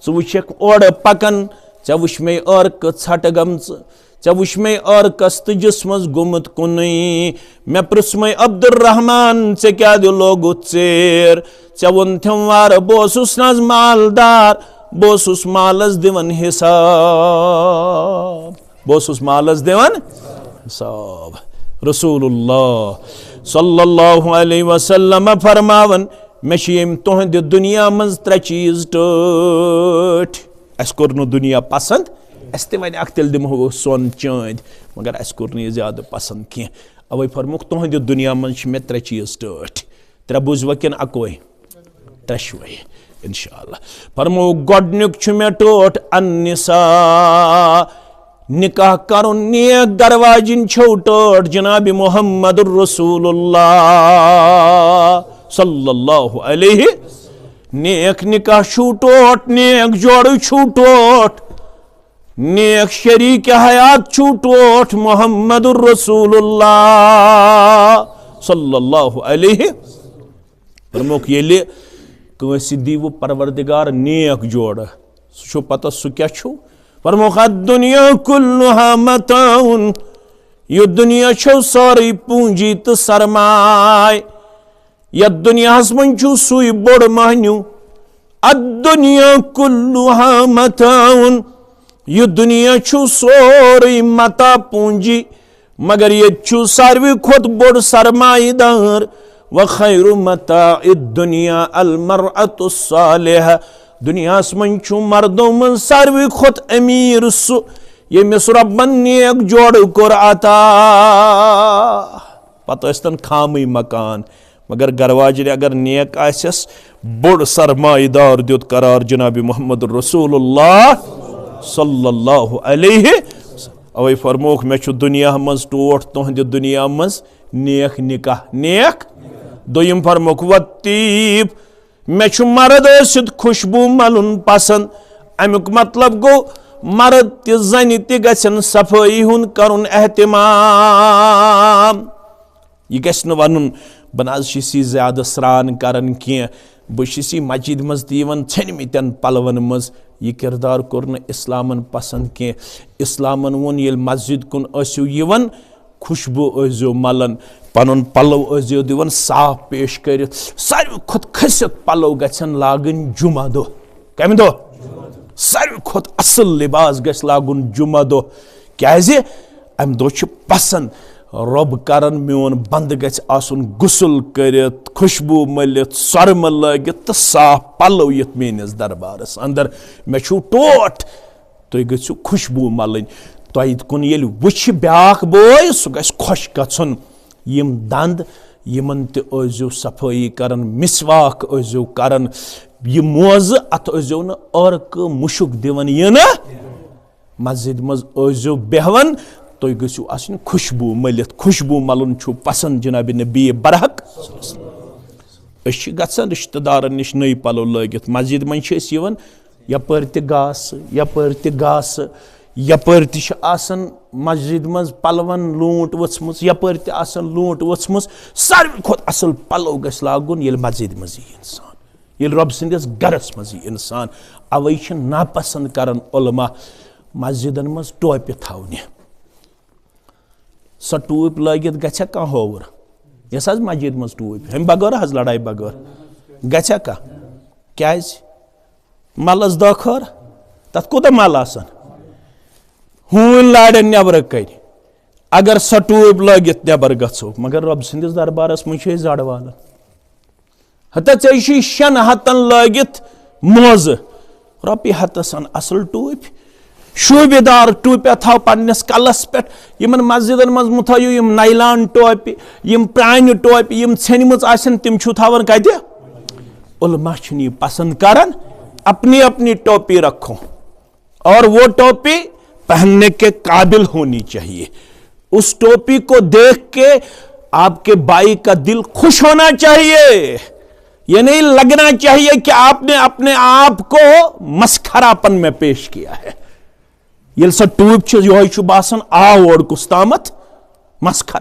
ژٕ وٕچھکھ اورٕ پکان، ژےٚ وٕچھ مے عٲرقہٕ ژھٹہٕ گٔمژٕ۔" ژےٚ وٕچھ مے عٲرقس تہٕ جسمس گوٚمُت کُنُے۔ مےٚ پرٛژھ مے، "عبدالرحمن، ژےٚ کیٛازِ لوگُتھ ژیر؟" ژےٚ ووٚنتھم وارٕ، بہٕ اوسُس نہ حظ مالدار، بہٕ اوسُس مالس دِوان حساب، بہٕ اوسُس مالس دِوان حساب۔ رسول اللہ صلی اللہ علیہ وسلم فرماوان، مےٚ چھِ ییٚمہِ تُہنٛدِ دُنیا منٛز ترٛےٚ چیٖز ٹٲٹھۍ۔ اَسہِ کوٚر نہٕ دُنیا پسنٛد، اَسہِ تہِ وَنہِ اکھ، تیٚلہِ دِمہو سۄن چٲنٛدۍ، مگر اَسہِ کوٚر نہٕ یہِ زیادٕ پسنٛد کینٛہہ۔ اَوَے فرمووُکھ، تُہنٛدِ دُنیا منٛز چھِ مےٚ ترٛےٚ چیٖز ٹٲٹھۍ۔ ترٛےٚ بوٗزوا کِنہٕ اَکوے؟ ترٛٮ۪شوَے، اِنشاء اللہ۔ فرمووُکھ، گۄڈٕنیُک چھُ مےٚ ٹٲٹھ النساء، نکاح کرُن، نیک گرواجِنۍ چھو ٹٲٹھ جناب محمد رسول اللہ صلی اللہ علیہ۔ نیک نکاح چھو ٹوٹھ، نیک جوڑٕ چھو ٹوٹھ، نیک شریک حیات چھو ٹوٹھ محمد رسول اللہ صلی اللہ علیہ۔ فرمووُکھ، ییٚلہِ کٲنٛسہِ دیٖوٕ پروردگار نیک جوڑٕ، سُہ چھُ پتہ سُہ کیٛاہ چھُ؟ فرمووُکھ، الدنیا کلها متاع، یہِ دُنیا چھو سٲرٕے پوٗنٛجی تہٕ سرماے۔ یتھ دُنیاہس منٛز چھُ سُے بوٚڑ مہنیو۔ الدنیا کلها متاع، یہِ دُنیا چھُ سورُے متاع پوٗنٛجی، مگر ییٚتہِ چھُ ساروی کھۄتہٕ بوٚڑ سرمایہِ دار۔ وخیر متاع الدنیا المرأة الصالحة، دُنیاہس منٛز چھُ مردو منٛز ساروی کھۄتہٕ أمیٖر سُہ، ییٚمِس رۄبن نیک جوڑٕ کوٚر عطا۔ پتہٕ ٲسۍتن خامٕے مکان، مگر گرواجِنۍ اگر نیک آسٮ۪س، بوٚڑ سرمایہِ دار دیُت قرار جناب محمد رسول اللہ صلی اللہ علیہ وسلم۔ اوے فرمووُکھ، مےٚ چھُ دُنیا منٛز ٹوٹھ، تُہنٛدِ دُنیا منٛز نیک نکاح، نیک۔ دوٚیِم فرمووُکھ، والطیب، مےٚ چھُ مرد ٲسِتھ خوشبو ملُن پسند۔ امیُک مطلب گوٚو، مرد تہِ زنہِ تہِ گژھن صفٲیی ہُنٛد کرُن اہتمام۔ یہِ گژھِ نہٕ ونُن، بہٕ نہ حظ چھُس یہِ زیادٕ سرٛان کران کینٛہہ، بہٕ چھُس یہِ مسجد منٛز تہِ یِوان ژھیٚنمٕتٮ۪ن پلون منٛز۔ یہِ کردار کوٚر نہٕ اسلامن پسند کینٛہہ۔ اسلامن ووٚن، ییٚلہِ مسجد کُن ٲسِو یِوان، خوشبو ٲسۍزیو ملان، پنُن پلو ٲسۍزیو دِوان صاف پیش کٔرِتھ۔ ساروی کھۄتہٕ کھٔسِتھ پلو گژھن لاگٕنۍ جمعہ دۄہ۔ کمہِ دۄہ؟ ساروی کھۄتہٕ اصل لباس گژھِ لاگُن جمعہ دۄہ۔ کیازِ؟ امہِ دۄہ چھُ پسند رۄب کران، میون بندٕ گژھِ آسُن غسل کٔرِتھ، خوشبو مٔلِتھ، سۄرمہٕ لٲگِتھ تہٕ صاف پلو یِتھ میٲنِس دربارس اندر۔ مےٚ چھُو ٹوٹھ، تُہۍ گٔژھِو خوشبو ملٕنۍ۔ تۄہہِ کُن ییٚلہِ وٕچھِ بیاکھ بوے، سُہ گژھِ خۄش گژھُن۔ یِم دند، یِمن تہِ ٲسۍزیو صفٲیی کران، مسواک ٲسۍزیو کران۔ یہِ موزٕ، اتھ ٲسۍزیو نہٕ عٲرقہٕ مُشُک دِوان یِنہٕ۔ مسجد منٛز ٲسۍزیو بیہوان، تُہۍ گٔژھِو آسٕنۍ خوشبو مٔلِتھ۔ خوشبو ملُن چھُ پسند جناب نبی برحق۔ أسۍ چھِ گژھان رشتہٕ دارن نِش نٔے پلو لٲگِتھ، مسجد منٛز چھِ أسۍ یِوان، یپٲرۍ تہِ گاسہٕ، یپٲرۍ تہِ گاسہٕ، یپٲرۍ تہِ چھِ آسان مسجد منٛز پلون لوٗنٛٹ ؤژھمٕژ، یپٲرۍ تہِ آسان لوٗنٛٹ ؤژھمٕژ۔ ساروی کھۄتہٕ اصل پلو گژھِ لاگُن ییٚلہِ مسجد منٛز یی انسان، ییٚلہِ رۄب سٕنٛدِس گرس منٛز یی انسان۔ اوے چھِ ناپسند کران علماء مسجدن منٛز ٹوپہِ تھاونہِ۔ سۄ ٹوٗپۍ لٲگِتھ گژھِ کانٛہہ ہووُر؟ یۄس حظ مسجد منٛز ٹوٗپۍ، ہُمہِ بغٲر حظ، لڑایہِ بغٲر گژھِ کانٛہہ؟ کیازِ؟ ملس دٲخٲر، تتھ کوٗتاہ مل آسان؟ ہوٗنۍ لارن نٮ۪برٕ کنہِ۔ اگر سۄ ٹوٗپۍ لٲگِتھ نٮ۪بر گژھو، مگر رۄب سٕنٛدِس دربارس منٛز چھِ أسۍ زڑ والان۔ ہتا ژےٚ چھُے شٮ۪ن ہتن لٲگِتھ موزٕ، رۄپیہِ ہتس ان اصل ٹوٗپۍ، شوٗبہِ دار ٹوٗپیہ تھاو پننِس کلس پٮ۪ٹھ۔ یِمن مسجدن منٛز مہ تھٲیِو یِم نایلان ٹوپہِ، یِم پرانہِ ٹوپہِ، یِم ژھیٚنمٕژ آسن، تِم چھِو تھاوان کتہِ؟ علماء چھِنہٕ یہِ پسند کران۔ اپنی اپنی ٹوپی رکھو۔ اور وہ ٹوپی پہننے کے قابل ہونی چاہیے۔ اس ٹوپی کو دیکھ کے آپ کے بھائی کا دل خوش ہونا چاہیے۔ یہ نہیں لگنا چاہیے کہ آپ نے اپنے آپ کو مسخراپن میں پیش کیا ہے۔ ییٚلہِ سۄ ٹوٗپۍ چھِ، یِہوٚے چھُ باسان آو اورٕ کُس تامَتھ مسخر۔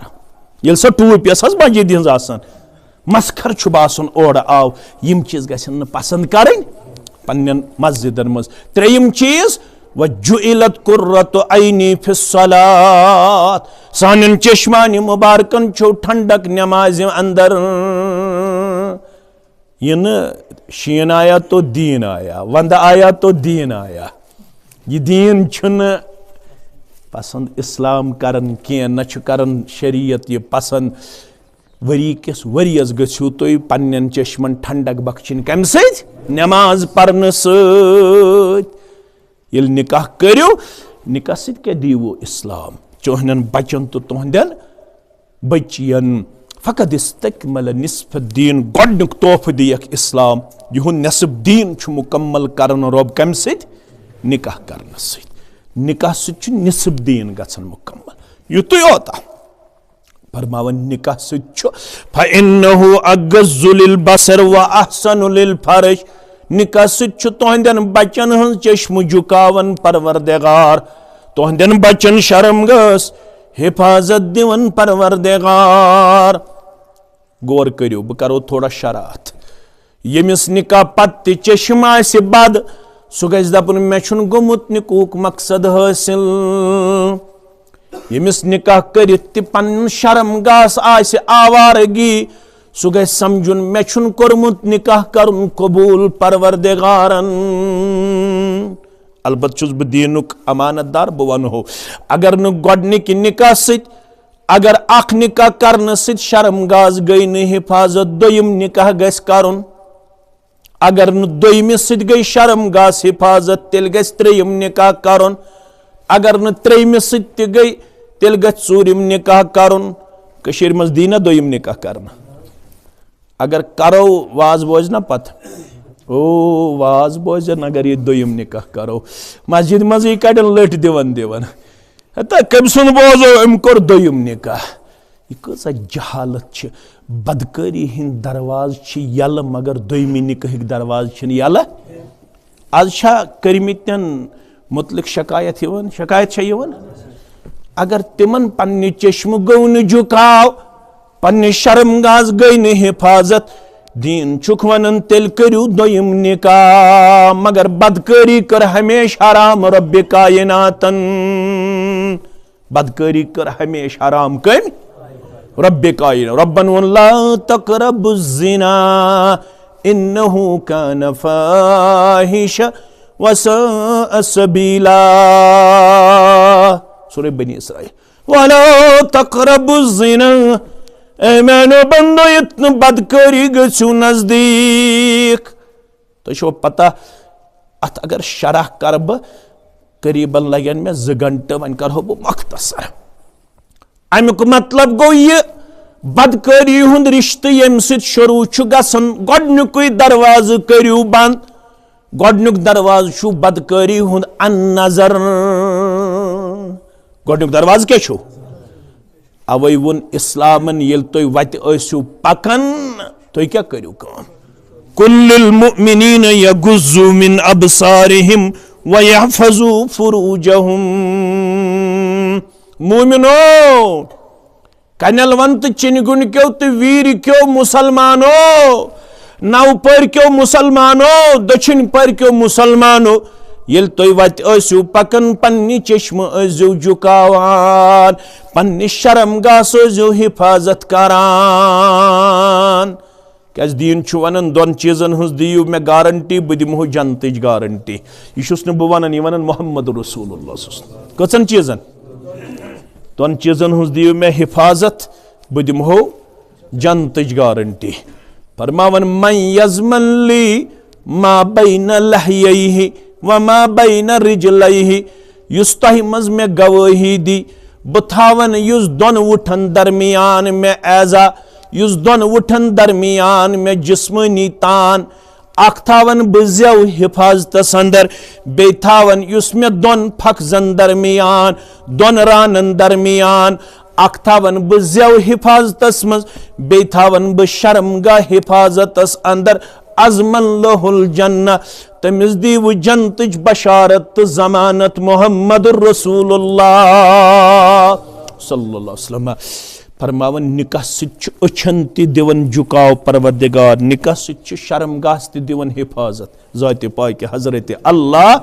ییٚلہِ سۄ ٹوٗپۍ یۄس حظ مسجدِ ہِنٛز آسان، مسخر چھُ باسان اورٕ آو۔ یِم چیٖز گژھن نہٕ پسنٛد کرٕنۍ پننٮ۪ن مسجدن منٛز۔ ترٛیٚیِم چیٖز، وجعلت قرۃ عینی فی الصلاۃ، سانٮ۪ن چشمانِ مبارکن چھُ ٹھنڈک نمازِ اندر۔ یہِ نہٕ شیٖن آیا تو دیٖن آیا، ونٛدٕ آیا تو دیٖن آیا۔ یہِ دیٖن چھُنہٕ پسنٛد اسلام کران کینٛہہ، نہ چھُ کران شریعت یہِ پسنٛد۔ ؤری کِس ؤریَس گٔژھِو تُہۍ پننٮ۪ن چشمن ٹھنڈک بخشِنۍ۔ کمہِ سۭتۍ؟ نماز پرنہٕ سۭتۍ۔ ییٚلہِ نکاح کٔرِو، نکاح سۭتۍ کیٛاہ دیٖوٕ اسلام؟ چٲنٮ۪ن بچن تہٕ تُہنٛدٮ۪ن بچین۔ فقد استکمل نصف الدین، گۄڈنیُک تحفہٕ دِیَکھ اسلام۔ یِہُنٛد نصف دین چھُ مکمل کران رب کمہِ سۭتۍ؟ نکاح کرنہٕ سۭتۍ۔ نکاح سۭتۍ چھُ نصف دین گژھان مکمل۔ یُتُے یوت۔ فرماوان، نکاح سۭتۍ چھُ، فَإِنَّهُ أَغَضُّ لِلْبَصَرِ وَأَحْسَنُ لِلْفَرْجِ۔ نکاح سۭتۍ چھُ تُہنٛدٮ۪ن بچن ہٕنٛز چشمہٕ جُکاوان پروردگار، تُہنٛدٮ۪ن بچن شرم گٔژھ حفاظت دِوان پروردگار۔ غور کٔرِو، بہٕ کرو تھوڑا شرح۔ ییٚمِس نکاح پتہٕ تہِ چشم آسہِ بد، سُہ گژھِ دپُن، مےٚ چھُنہٕ گوٚمُت نکاحُک مقصد حٲصِل۔ ییٚمِس نکاح کٔرِتھ تہِ پنُن شرم گاس آسہِ آوارگی، سُہ گژھِ سمجھُن، مےٚ چھُنہٕ کوٚرمُت نکاح کرُن قبول پروردگارن۔ البتہ چھُس بہٕ دینُک امانت دار، بہٕ ونہو، اگر نہٕ گۄڈنِکہِ نکاح سۭتۍ، اگر اکھ نکاح کرنہٕ سۭتۍ شرم گاس گٔے نہٕ حفاظت، دوٚیِم نکاح گژھِ کرُن۔ اگر نہٕ دوٚیمِس سۭتۍ گٔے شرم گاس حفاظت، تیٚلہِ گژھِ ترٛیٚیِم نکاح کرُن۔ اگر نہٕ ترٛیٚیمِس سۭتۍ تہِ گٔے، تیٚلہِ گژھِ ژوٗرِم نکاح کرُن۔ کٔشیٖرِ منٛز دی نا دوٚیِم نکاح کرنہٕ؟ اگر کرو، واز بوزِ نا پتہٕ؟ او، واز بوزن، اگر یہِ دوٚیِم نکاح کرو، مسجد منٛزٕے کڑن لٔٹھۍ دِوان دِوان۔ ہتا کٔمۍ سُنٛد بوزو، أمۍ کوٚر دوٚیِم نکاح۔ یہِ کۭژاہ جہالت چھِ۔ بدکٲری ہٕنٛدۍ دروازٕ چھِ یَلہٕ، مگر دوٚیمہِ نکاحٕکۍ دروازٕ چھِنہٕ یَلہٕ۔ از چھا کٔرمٕتٮ۪ن متعلق شکایت یِوان؟ شکایت چھا یِوان؟ اگر تِمن پننہِ چشمہٕ گوٚو نہٕ جُکاو، پننہِ شرم گاس گٔے نہٕ حفاظت، دیٖن چھُکھ ونان، تیٚلہِ کٔرِو دوٚیِم نکاح۔ مگر بدکٲری کٔر ہمیشہِ حرام رۄبِ کایناتن۔ بدکٲری کٔر ہمیشہِ حرام۔ کٔمۍ؟ رۄبِ کاینات۔ رۄبن ووٚن، لا تقربوا الزنا انہ کان فاحشہ وساء سبیلا۔ سورہ بنی اسرائیل۔ ولا تقربوا الزنا، اے میانیو بندو، یتھ نہٕ بدکٲری گٔژھِو نزدیٖک۔ تۄہہِ چھُوا پتہ، اتھ اگر شرح کرٕ بہٕ، قریباً لگن مےٚ زٕ گھنٹہٕ، وۄنۍ کرہو بہٕ مختصر۔ امیُک مطلب گوٚو یہِ، بدکٲری ہُنٛد رشتہٕ ییٚمہِ سۭتۍ شروع چھُ گژھان، گۄڈنیُکُے دروازٕ کٔرِو بنٛد۔ گۄڈنیُک دروازٕ چھُ بدکٲری ہُنٛد النظر۔ گۄڈنیُک دروازٕ کیٛاہ چھُ؟ اوے ووٚن اسلامن، ییٚلہِ تُہۍ وتہِ ٲسِو پکان، تُہۍ کیٛاہ کٔرِو کٲم؟ قل للمؤمنین یغضوا من ابصارہم ویحفظوا فروجہم۔ مومنو، کنیل ون تہٕ چِنہِ گُنڈ کیو تہٕ ویٖرِ کیو مسلمانو، نو پٔرۍ کیو مسلمانو، دٔچھِنۍ پٔرۍ کیو مسلمانو، ییٚلہِ تُہۍ وتہِ ٲسِو پکان، پننہِ چشمہٕ ٲسۍزیو جُکاوان، پننہِ شرم گاس ٲسۍزیو حفاظت کران۔ کیازِ دیٖن چھُ ونان، دۄن چیٖزن ہٕنٛز دِیِو مےٚ گارنٹی، بہٕ دِمہو جنتٕچ گارنٹی۔ یہِ چھُس نہٕ بہٕ ونان، یہِ ونان محمد رسول اللہ صلی اللہ علیہ وسلم۔ کٔژن چیٖزن؟ دۄن چیٖزن ہٕنٛز دِیِو مےٚ حفاظت، بہٕ دِمہو جنتٕچ گارنٹی۔ فرماوان، من یضمن لی ما بین لحییہ و ما بین رجلیہ، یُس تۄہہِ منٛز مےٚ گوٲہی دی، بہٕ تھاون یُس دۄن وُٹھن درمیان مےٚ ایزا، یُس دۄن وُٹھن درمیان مےٚ جسمٲنی تان، اکھ تھاون بہٕ زیو حفاظتس اندر، بیٚیہِ تھاون یُس مےٚ دۄن پھکزن درمیان، دۄن رانن درمیان، اکھ تھاون بہٕ زیو حفاظتس منٛز، بیٚیہِ تھاون بہٕ شرم گاہ حفاظتس اندر۔ اضمن لہ الجنہ، تٔمِس دیٖوٕ جنتٕچ بشارت تہٕ ضمانت۔ محمد رسول اللہ صلی اللہ علیہ وسلم فرماوان، نکاح سۭتۍ چھُ أچھن تہِ دِوان جُکاو پروردگار، نکاح سۭتۍ چھُ شرم گاہس تہِ دِوان حفاظت۔ ذاتِ پاکہِ حضرت اللہ،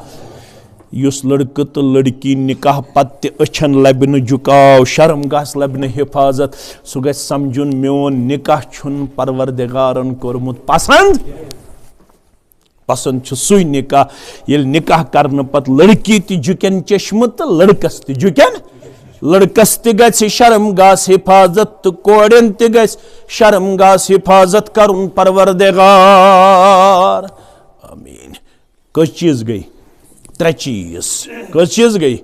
یُس لڑکہٕ تہٕ لڑکی نکاح پتہٕ تہِ أچھن لبہِ نہٕ جُکاو، شرم گاہس لبہِ نہٕ حفاظت، سُہ گژھِ سمجھُن، میون نکاح چھُنہٕ پروردگارن کوٚرمُت پسند۔ پسند چھُ سُے نکاح، ییٚلہِ نکاح کرنہٕ پتہٕ لڑکی تہِ جُکن چشمہٕ تہٕ لڑکس تہِ جُکن۔ لڑکس تہِ گژھِ شرم گاہس حفاظت تہٕ کورٮ۪ن تہِ گژھِ شرم گاہس حفاظت کرُن پروردگار۔ آمین۔ کٔژ چیٖز گٔے؟ ترٛےٚ چیٖز۔ کٔژ چیٖز گٔے؟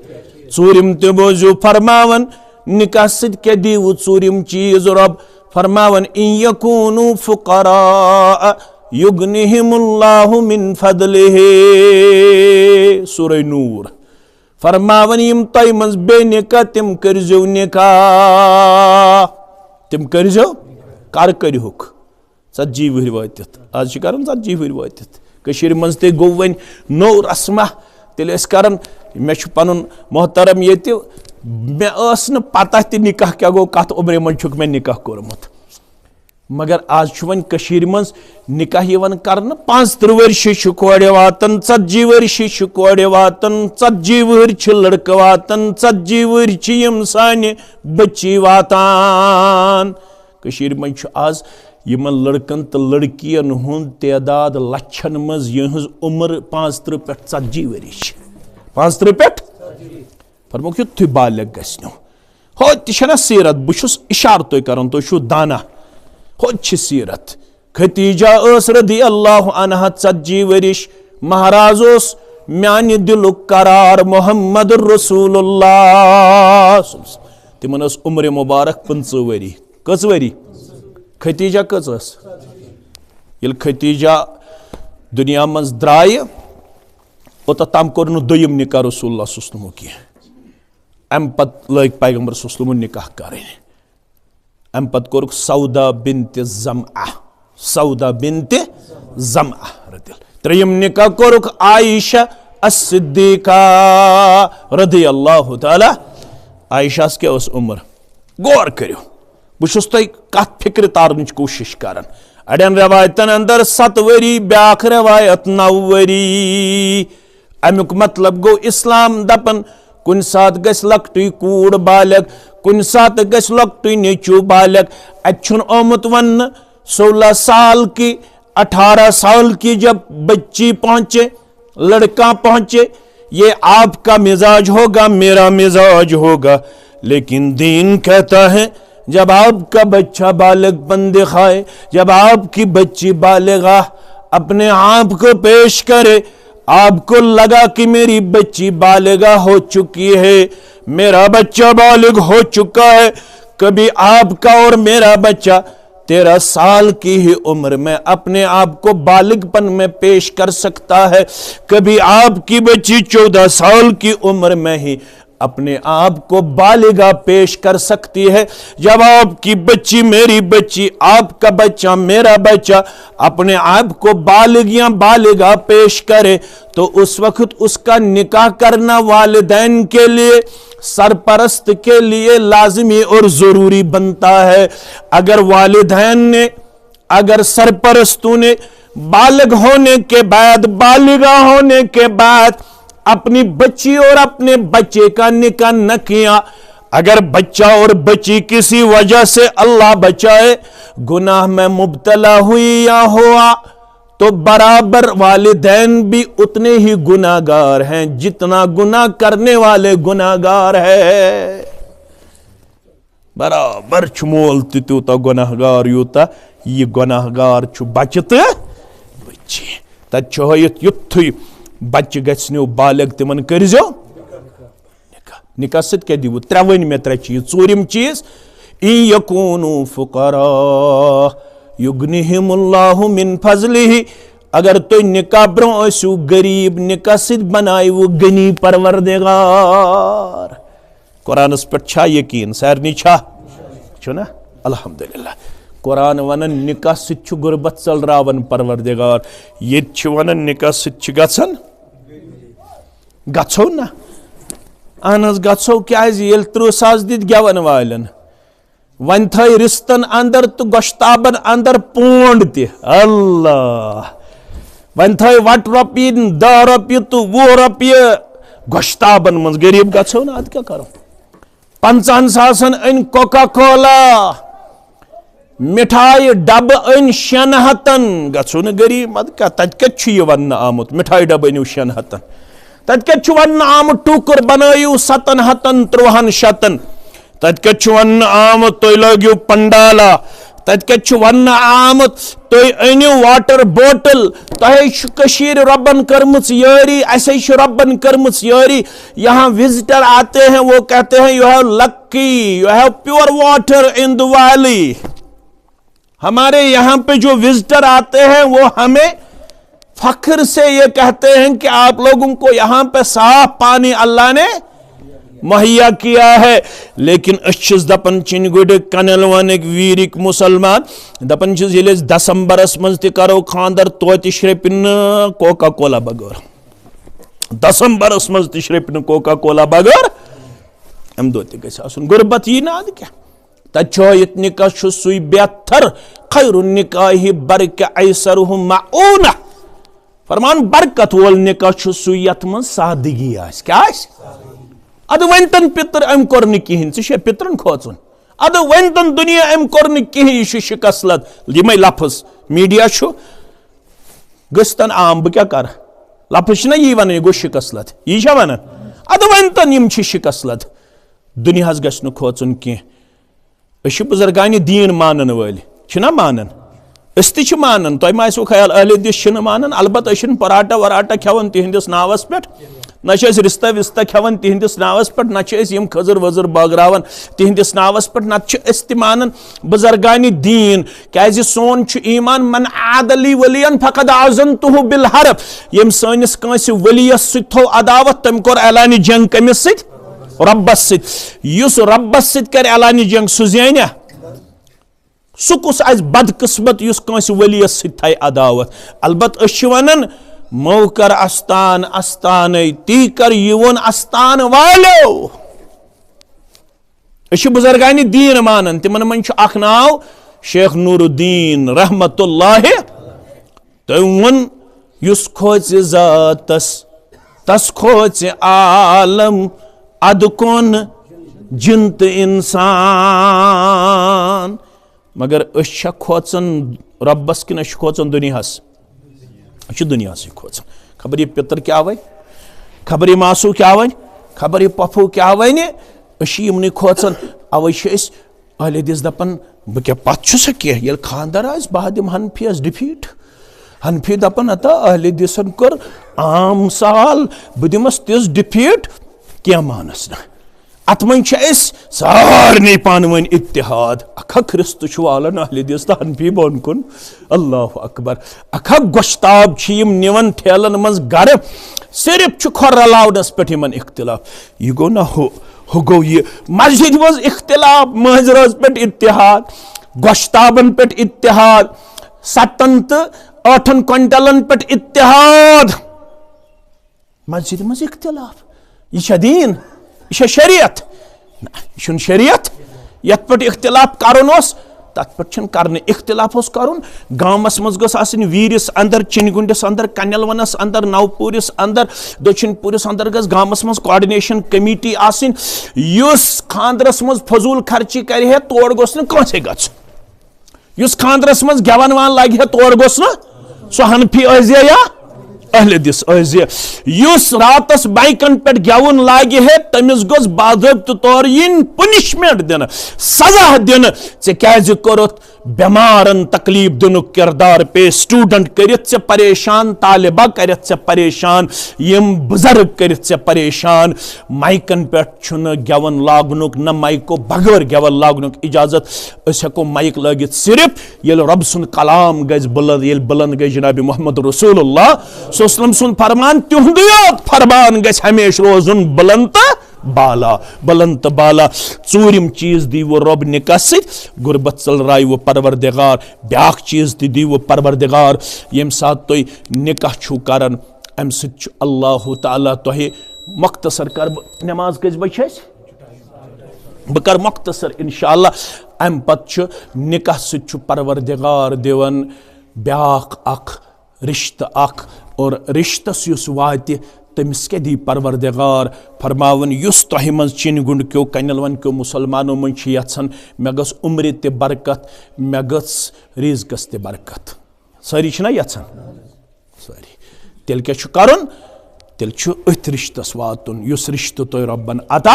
ژوٗرِم تہِ بوٗزِو فرماوان، نکاح سۭتۍ کیٛاہ دِیِو ژوٗرِم چیٖز رۄب؟ فرماوان، "ان یکونوا فقراء یغنہم اللہ من فضلہ"۔ سورہ نور۔ فرماوان، یِم تۄہہِ منٛز بے نکاح، تِم کٔرۍزیو نکاح۔ تِم کٔرۍزیو۔ کر کٔرِہُکھ؟ ژتجی وُہٕرۍ وٲتِتھ۔ آز چھِ کران ژتجی وُہٕرۍ وٲتِتھ۔ کٔشیٖرِ منٛز تہِ گوٚو وۄنۍ نوٚو رسمہ۔ تیٚلہِ ٲسۍ کران، مےٚ چھُ پنُن محترم ییٚتہِ، مےٚ ٲس نہٕ پتہ تہِ نکاح کیٛاہ گوٚو، کتھ عمرِ منٛز چھُکھ مےٚ نکاح کوٚرمُت۔ مگر آز چھُ وۄنۍ کٔشیٖرِ منٛز نکاح یِوان کرنہٕ، پانٛژترٕٛہ ؤرشہِ چھِ کورِ واتان، ژتجی ؤرشہِ چھِ کورِ واتان، ژتجی وُہٕرۍ چھِ لڑکہٕ واتان، ژتجی وُہٕرۍ چھِ یِم سانہِ بچی واتان۔ کٔشیٖرِ منٛز چھُ آز یِمن لڑکن تہٕ لڑکین ہُنٛد تعداد لچھن منٛز، یِہٕنٛز عمر پانٛژترٕٛہ پٮ۪ٹھ ژتجی ؤری چھِ۔ پانٛژترٕٛہ پٮ۪ٹھ؟ فرموکھ، یُتھُے بالغ گژھِ نو۔ ہُتہِ چھَنہ سیٖرت، بہٕ چھُس اِشارتُے کران، تُہۍ چھِو دانا۔ ہُتہِ چھِ سیٖرت۔ خدیجہ ٲس رضی اللہ عنہا ژتجی ؤرِش، مہراز اوس میانہِ دِلُک قرار محمد رسول اللہ۔ تِمن ٲس عمر مبارک پٕنٛژٕہ ؤری۔ کٔژ ؤری؟ خدیجہ کٔژ ٲس؟ ییٚلہِ خدیجہ دُنیا منٛز درٛایہِ، اوٚتتھ تام کوٚر نہٕ دوٚیِم نکاح رسول اللہ صلی اللہ علیہ وسلمُک کینٛہہ۔ امہِ پتہٕ لٲگۍ پیغمبر صلی اللہ علیہ وسلمُن نکاح کرٕنۍ۔ امہِ پتہٕ کوٚرُکھ سودا بنت زمعہ، سودا بنت زمعہ رضی اللہ۔ ترٛیٚیِم نکاح کوٚرُکھ عائشہ الصدیقہ رضی اللہ تعالیٰ۔ عائشہ ہس کیٛاہ ٲس عمر؟ غور کٔرِو، بہٕ چھُس تۄہہِ کتھ فکرِ تارنٕچ کوٗشش کران۔ اڑٮ۪ن رٮ۪وایتن اندر ستھ ؤری، بیٛاکھ رٮ۪وایت نو ؤری۔ امیُک مطلب گوٚو، اسلام دپان، کُنہِ ساتہٕ گژھِ لۄکٹُے کوٗر بالغ، کُنہِ ساتہٕ گژھِ لۄکٹُے نیٚچوٗ بالغ۔ اتہِ چھُنہٕ آمُت وننہٕ، سولہ سال کی، اٹھارہ سال کی جب بچی پہنچے، لڑکا پہنچے، یہ آپ کا مزاج ہوگا، میرا مزاج ہوگا، لیکن دین کہتا ہے، جب آپ کا بچہ بالغ پن دکھائے، جب آپ کی بچی بالغہ اپنے آپ کو پیش کرے، آپ کو لگا کہ میری بچی بالغہ ہو چکی ہے، میرا بچہ بالغ ہو چکا ہے، کبھی آپ کا اور میرا بچہ تیرہ سال کی ہی عمر میں اپنے آپ کو بالغ پن میں پیش کر سکتا ہے، کبھی آپ کی بچی چودہ سال کی عمر میں ہی اپنے آپ کو بالغہ پیش کر سکتی ہے۔ جب آپ کی بچی، میری بچی، آپ کا بچہ، میرا بچہ اپنے آپ کو بالغ یا بالغہ پیش کرے، تو اس وقت اس کا نکاح کرنا والدین کے لیے، سرپرست کے لیے لازمی اور ضروری بنتا ہے۔ اگر والدین نے، اگر سرپرستوں نے بالغ ہونے کے بعد، بالغہ ہونے کے بعد اپنی بچی اور اپنے بچے کا نکاح نہ کیا، اگر بچہ اور بچی کسی وجہ سے، اللہ بچائے، گناہ میں مبتلا ہوئی یا ہوا، تو برابر والدین بھی اتنے ہی گناہگار ہیں جتنا گناہ کرنے والے گناہگار ہے۔ برابر چھُ مول تہِ تیوٗتاہ گۄناہ گار یوٗتاہ یہِ گۄناہ گار چھُ بچہِ تہٕ بچی۔ تتہِ چھُ ہٲیِتھ، یُتھُے بچہِ گژھِ نو بالغ، تِمن کٔرۍزیو نکاح۔ نکاح سۭتۍ کیٛاہ دِیِو؟ ترٛےٚ ؤنۍ مےٚ، ترٛےٚ چیٖز۔ ژوٗرِم چیٖز، ان یکونوا فقراء یغنہم اللہ من فضلہ۔ اگر تُہۍ نکاح برونٛہہ ٲسِو غریب، نکاح سۭتۍ بنایوٕ غنی پروردگار۔ قرآنس پٮ۪ٹھ چھا یقین؟ سارنٕے چھا؟ چھُ نا؟ الحمدللہ۔ قرآن ونان، نکاح سۭتۍ چھُ غربت ژلراوان پروردگار۔ ییٚتہِ چھِ ونان، نکاح سۭتۍ چھِ گژھان، گژھو نا؟ اہن حظ، گژھو۔ کیازِ؟ ییٚلہِ ترٕٛہ ساس دِتۍ گٮ۪ون والٮ۪ن، وۄنۍ تھٲے رِستن اندر تہٕ گۄشتابن اندر پونڈ تہِ۔ اللہ! وۄنۍ تھٲے وٹ رۄپیہِ، دَہ رۄپیہِ تہٕ وُہ رۄپیہِ گۄشتابن منٛز۔ غریب گژھو نہٕ، ادٕ کیٛاہ کرو؟ پنٛژاہن ساسن أنۍ کوکا کولا، مِٹھایہِ ڈبہٕ أنۍ شٮ۪ن ہتن۔ گژھو نہٕ غریب، ادٕ کیٛاہ؟ تتہِ کتہِ چھُ یہِ وننہٕ آمُت، مِٹھایہِ ڈبہٕ أنِو شٮ۪ن ہتن؟ تتہِ کتہِ چھُ وننہٕ آمُت، ٹوٗکُر بنٲیِو ستن ہتن، ترٛوہن شتن؟ تتہِ کتہِ چھُ وننہٕ آمُت تُہۍ لٲگِو پنڈالا؟ تتہِ کتہِ چھُ وننہٕ آمُت تُہۍ أنِو واٹر بوٹل؟ تۄہے چھُ کٔشیٖرِ رۄبن کٔرمٕژ یٲری، اسے چھِ رۄبن کٔرمٕژ یٲری۔ یہاں وزٹر آتے ہیں، وہ کہتے ہیں, "You have lucky, you have pure water in the valley." ہمارے یہاں پہ جو وزٹر آتے ہیں وہ ہمیں فخر سے یہ کہتے ہیں کہ آپ لوگوں کو یہاں پہ صاف پانی اللہ نے مہیا کیا ہے۔ لیکن أسۍ چھِس دپان چِنۍ گُرۍ کنل وانٕکۍ ویٖرِکۍ مسلمان، دپان چھِس ییٚلہِ أسۍ دسمبرس منٛز تہِ کرو خاندر، توتہِ شرٛپہِ نہٕ کوکا کولا بغٲر۔ دسمبرس منٛز تہِ شرٛپہِ نہٕ کوکا کولا بغٲر۔ امہِ دۄہ تہِ گژھِ آسُن، غربت یی نہٕ ادٕ کیٛاہ۔ تتہِ چھُ ہٲیِتھ، نکاح چھُ سُے بہتر، خیر النکاح برکہ ایسرہ معونہ۔ فرمان، برکت وول نکاح چھُ سُے یتھ منٛز سادگی آسہِ۔ کیٛاہ آسہِ؟ ادٕ وۄنۍ تن پِتر، أمۍ کوٚر نہٕ کِہیٖنۍ، ژٕ چھے پِترن کھوژُن۔ ادٕ وۄنۍ تن دُنیا، أمۍ کوٚر نہٕ کِہیٖنۍ، یہِ چھُ شکست لد۔ یِمے لفظ میڈیا چھُ، گٔژھۍ تن عام، بہٕ کیٛاہ کرٕ؟ لفظ چھِنہ یی ونان، یہِ گوٚو شکست لد، یی چھا ونان؟ ادٕ وۄنۍ تن یِم چھِ شکست لد۔ دُنیاہس گژھِ نہٕ کھوژُن کینٛہہ۔ أسۍ چھِ بزرگانِ دیٖن مانن وٲلۍ، چھِنا مانان؟ أسۍ تہِ چھِ مانان، تۄہہِ ما آسِوٕ خیال اہل حدیث چھِنہٕ مانان؟ البتہ أسۍ چھِنہٕ پراٹھا وراٹھا کھٮ۪وان تِہنٛدِس ناوس پٮ۪ٹھ، نہ چھِ أسۍ رِستہ وِستہ کھٮ۪وان تِہنٛدِس ناوس پٮ۪ٹھ، نہ چھِ أسۍ یِم کھٔزٕر ؤزٕر بٲگراوان تِہنٛدِس ناوس پٮ۪ٹھ، نہ چھِ أسۍ تہِ مانان بزرگانِ دیٖن۔ کیازِ سون چھُ ایمان، "من عاد لی ولیا فقد آذنتہ بالحرب"، ییٚمۍ سٲنِس کٲنٛسہِ ؤلیَس سۭتۍ تھوٚو عداوت، تٔمۍ کوٚر اعلانِ جنگ کٔمِس سۭتۍ؟ رۄبس سۭتۍ۔ یُس رۄبس سۭتۍ کرِ اعلانِ جنگ، سُہ زینیہ؟ سُہ کُس آسہِ بدقسمت یُس کٲنٛسہِ ؤلیَس سۭتۍ تھایہِ عداوت؟ البتہ أسۍ چھِ ونان، "مو کر استان استانے، تی کر یہِ ووٚن استان والیو۔" أسۍ چھِ بزرگانِ دیٖن مانان، تِمن منٛز چھُ اکھ ناو شیخ نور الدین رحمت اللہ۔ تٔمۍ ووٚن، "یُس کھوژِ ذاتس، تس کھوژِ عالم، ادٕ کون جن تہٕ انسان۔" مگر أسۍ چھا کھوژان رۄبس کِنہٕ أسۍ چھِ کھوژان دُنیاہس؟ أسۍ چھِ دُنیاہسٕے کھوژان۔ خبر یہِ پِتر کیٛاہ وَنہِ، خبر یہِ ماسوٗ کیٛاہ وَنہِ، خبر یہِ پۄپھوٗ کیٛاہ وَنہِ، أسۍ چھِ یِمنٕے کھوژان۔ اَوَے چھِ أسۍ اہل حدیث دَپان، بہٕ کیٛاہ پَتھ چھُسا کینٛہہ؟ ییٚلہِ خانٛدر آسہِ، بہٕ ہا دِمہٕ حنفیَس ڈِفیٖٹ۔ حنفی دَپان، ہتا اہل حدیثن کٔر عام سوال، بہٕ دِمَس تِژھ ڈِفیٖٹ، کینٛہہ مانَس نہٕ۔ اتھ منٛز چھِ أسۍ سارنٕے پانہٕ ؤنۍ اتحاد۔ اکھ اکھ رِستہٕ چھُ والان اہل حدیث تہٕ حنفی بۄن کُن۔ اللہ اکبر۔ اکھ اکھ گۄشتاب چھِ یِم نِوان ٹھیلن منٛز گرٕ۔ صرف چھُ کھۄر رلاونس پٮ۪ٹھ یِمن اختلاف۔ یہِ گوٚو نہ ہُہ، ہُہ گوٚو یہِ۔ مسجدِ منٛز اختلاف، مٲنٛزِ رٲژ پٮ۪ٹھ اتحاد، گۄشتابن پٮ۪ٹھ اتحاد، ستن تہٕ ٲٹھن کوینٹلن پٮ۪ٹھ اتحاد۔ مسجدِ منٛز اختلاف۔ یہِ چھا دیٖن؟ یہِ چھا شریعت؟ نہ، یہِ چھُنہٕ شریعت۔ یتھ پٮ۪ٹھ اختلاف کرُن اوس، تتھ پٮ۪ٹھ چھُنہٕ کرنٕے۔ اختلاف اوس کرُن گامس منٛز، گٔژھ آسٕنۍ ویٖرِس اندر، چِنہِ گُنڈِس اندر، کنیل ونس اندر، نوپوٗرِس اندر، دٔچھِنۍ پوٗرِس اندر گٔژھ گامس منٛز coordination committee آسٕنۍ۔ یُس خانٛدرس منٛز فضوٗل خرچی کرِ ہے، تور گوٚژھ نہٕ کٲنٛسے گژھُن۔ یُس خانٛدرس منٛز گٮ۪وَن وان لگہِ ہے، تور گوٚژھ نہٕ سُہ حنفی ٲسۍ زِ یا اہل حدیث ٲسۍ زِ۔ یُس راتس مایکن پٮ۪ٹھ گٮ۪وُن لاگہِ ہے، تٔمِس گوٚژھ باضٲبطہٕ طور یِنۍ punishment دِنہٕ، سزا دِنہٕ۔ ژےٚ کیازِ کوٚرُتھ بٮ۪مارن تکلیف دِنُک کردار پیش، student کٔرِتھ ژےٚ پریشان، طالبہ کٔرِتھ ژےٚ پریشان، یِم بزرگ کٔرِتھ ژےٚ پریشان؟ مایکن پٮ۪ٹھ چھُنہٕ گٮ۪وُن لاگنُک نہ مایکو بغٲر گٮ۪وُن لاگنُک اجازت۔ أسۍ ہٮ۪کو مایک لٲگِتھ صرف ییٚلہِ رۄب سُنٛد کلام گژھِ بُلند، ییٚلہِ بُلند گژھِ جناب محمد رسول اللہ صلی اللہ علیہ وسلم سُنٛد فرمان، تِہُنٛدُے یوت فرمان گژھِ ہمیشہِ روزُن بُلند تہٕ بالا، بُلند تہٕ بالا۔ ژوٗرِم چیٖز دیٖوٕ رۄب نکاح سۭتۍ، غربت ژٔلرایوٕ پروردگار۔ بیٛاکھ چیٖز تہِ دیٖوٕ پروردگار، ییٚمہِ ساتہٕ تُہۍ نکاح چھِو کران، اَمہِ سۭتۍ چھُ اللہ تعالیٰ تۄہہِ، مختصر کر بہٕ، نماز کٔژِ بجہِ چھِ اَسہِ؟ بہٕ کرٕ مختصر انشاءاللہ۔ امہِ پتہٕ چھُ نکاح سۭتۍ چھُ پروردگار دِوان بیاکھ اکھ رشتہٕ اکھ، اور رشتس یُس واتہِ تٔمِس کیٛاہ دی پروردگار؟ فرماوان، یُس تۄہہِ منٛز چِنہِ گُنڈ کیو، کنیل ون کیو مسلمانو منٛز چھُ یژھان مےٚ گٔژھ عمرِ تہِ برکت، مےٚ گٔژھ رزقس تہِ برکت۔ سٲری چھِنا یژھان؟ سٲری۔ تیٚلہِ کیٛاہ چھُ کرُن؟ تیٚلہِ چھُ أتھۍ رشتس واتُن، یُس رشتہٕ تۄہہِ رۄبن عطا۔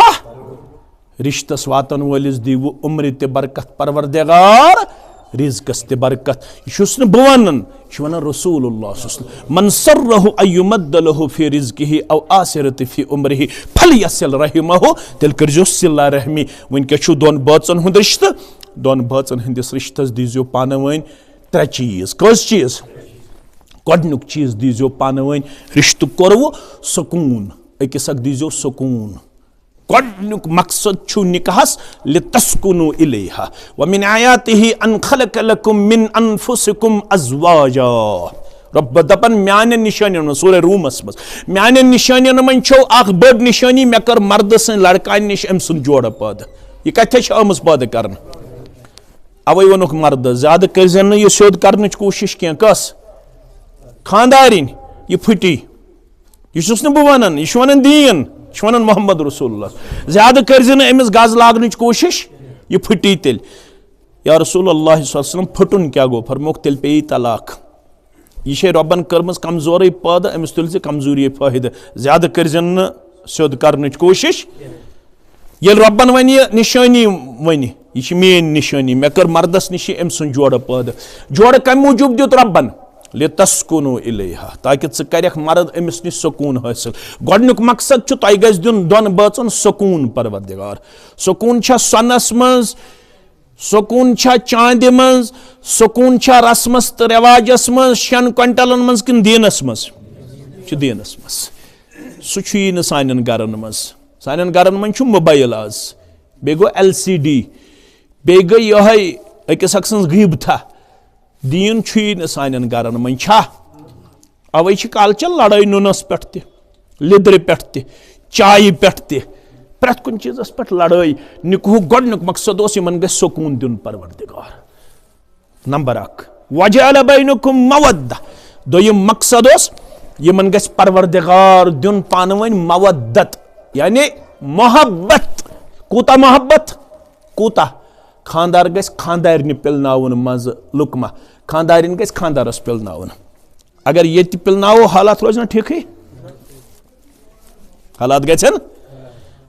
رشتس واتن وٲلِس دیٖوٕ عمرِ تہِ برکت پروردگار، رزقس تہِ برکت۔ یہِ چھُس نہٕ بہٕ ونان، یہِ چھُ ونان رسول اللہ صلی اللہ علیہ وسلم، "من سرہ ان یمد لہ فی رزقہ او آثرت فی عمرہ فلیصل رحمہ"، تیٚلہِ کٔرزیو صلہ رحمی۔ وٕنکیٚس چھُ دۄن بٲژن ہُنٛد رشتہٕ، دۄن بٲژن ہٕنٛدِس رشتس دیٖزیو پانہٕ ؤنۍ ترٛےٚ چیٖز۔ کٔژ چیٖز؟ گۄڈٕنیُک چیٖز دیٖزیو پانہٕ ؤنۍ، رشتہٕ کوٚروٕ، سکوٗن۔ أکِس اکھ دیٖزیو سکوٗن۔ گۄڈٕنیُک مقصد چھُ نکاحس، "لتسکنوا الیہا ومن آیاتہ ان خلق لکم من انفسکم ازواجا"۔ رۄب دپان میانٮ۪ن نشٲنین منٛز، سورہ رومس منٛز، میانٮ۪ن نشٲنین منٛز چھو اکھ بٔڑ نشٲنی، مےٚ کٔر مردٕ سٕنٛدۍ لڑکانہِ نِش أمۍ سُنٛد جوڑٕ پٲدٕ۔ یہِ کتہِ چھےٚ آمٕژ پٲدٕ کرنہٕ؟ اوے ووٚنُکھ مردس، زیادٕ کٔرزِ نہٕ یہِ سیوٚد کرنٕچ کوٗشش کینٛہہ۔ کس؟ خاندارِنۍ۔ یہِ پھٕٹی۔ یہِ چھُس نہٕ بہٕ ونان، یہِ چھُ ونان دیٖن، یہِ چھُ ونان محمد رسول اللہ۔ زیادٕ کٔرزِ نہٕ أمِس گز لاگنٕچ کوٗشش، یہِ پھٕٹی تیٚلہِ۔ یا رسول اللہ صلی اللہ علیہ وسلم، پھُٹُن کیٛاہ گوٚو؟ فرمووُکھ، تیٚلہِ پیٚیہِ طلاق۔ یہِ چھے رۄبن کٔرمٕژ کمزورٕے پٲدٕ، أمِس تُلۍ زِ کمزوری فٲیدٕ۔ زیادٕ کٔرزٮ۪ن نہٕ سیوٚد کرنٕچ کوٗشش۔ ییٚلہِ رۄبن وۄنۍ یہِ نشٲنی ؤنہِ، یہِ چھِ میٲنۍ نشٲنی، مےٚ کٔر مردس نِش یہِ أمۍ سُنٛد جوڑٕ پٲدٕ۔ جوڑٕ کمہِ موٗجوٗب دیُت رۄبن؟ "لتسکنوا الیہا"، تاکہِ ژٕ کرکھ مرد أمِس نِش سکوٗن حٲصِل۔ گۄڈٕنیُک مقصد چھُ، تۄہہِ گژھِ دیُن دۄن بٲژن سکوٗن، پروردگار۔ سکوٗن چھا سۄنس منٛز؟ سکوٗن چھا چاندِ منٛز؟ سکوٗن چھا رسمس تہٕ رٮ۪واجس منٛز، شٮ۪ن کوینٹلن منٛز کِنہٕ دیٖنس منٛز؟ چھُ دیٖنس منٛز۔ سُہ چھُیی نہٕ سانٮ۪ن گرن منٛز۔ سانٮ۪ن گرن منٛز چھُ موبایل آز، بیٚیہِ گوٚو ایل سی ڈی، بیٚیہِ گٔے یِہوٚے أکِس اکھ سٕنٛز غیٖبتھا۔ دیٖن چھُیی نہٕ سانٮ۪ن گرن منٛز، چھا؟ اوے چھِ کالچن لڑٲے نُنس پٮ۪ٹھ تہِ، لیٚدرِ پٮ۪ٹھ تہِ، چایہِ پٮ۪ٹھ تہِ، پرٛٮ۪تھ کُنہِ چیٖزس پٮ۪ٹھ لڑٲے۔ نکاحُک گۄڈٕنیُک مقصد اوس، یِمن گژھِ سکوٗن دیُن پروردگار۔ نمبر اکھ، "وجعل بینکم مودہ"۔ دوٚیِم مقصد اوس، یِمن گژھِ پروردگار دیُن پانہٕ ؤنۍ مودت، یعنی محبت۔ کوٗتاہ محبت؟ کوٗتاہ؟ خاندار گژھِ خاندارنہِ پِلناوُن منٛزٕ لُقمہ، خاندارِنۍ گژھِ خاندارس پِلناوُن۔ اگر ییٚتہِ پِلناوو، حالات روزِ نہ ٹھیٖکھٕے؟ حالات گژھن؟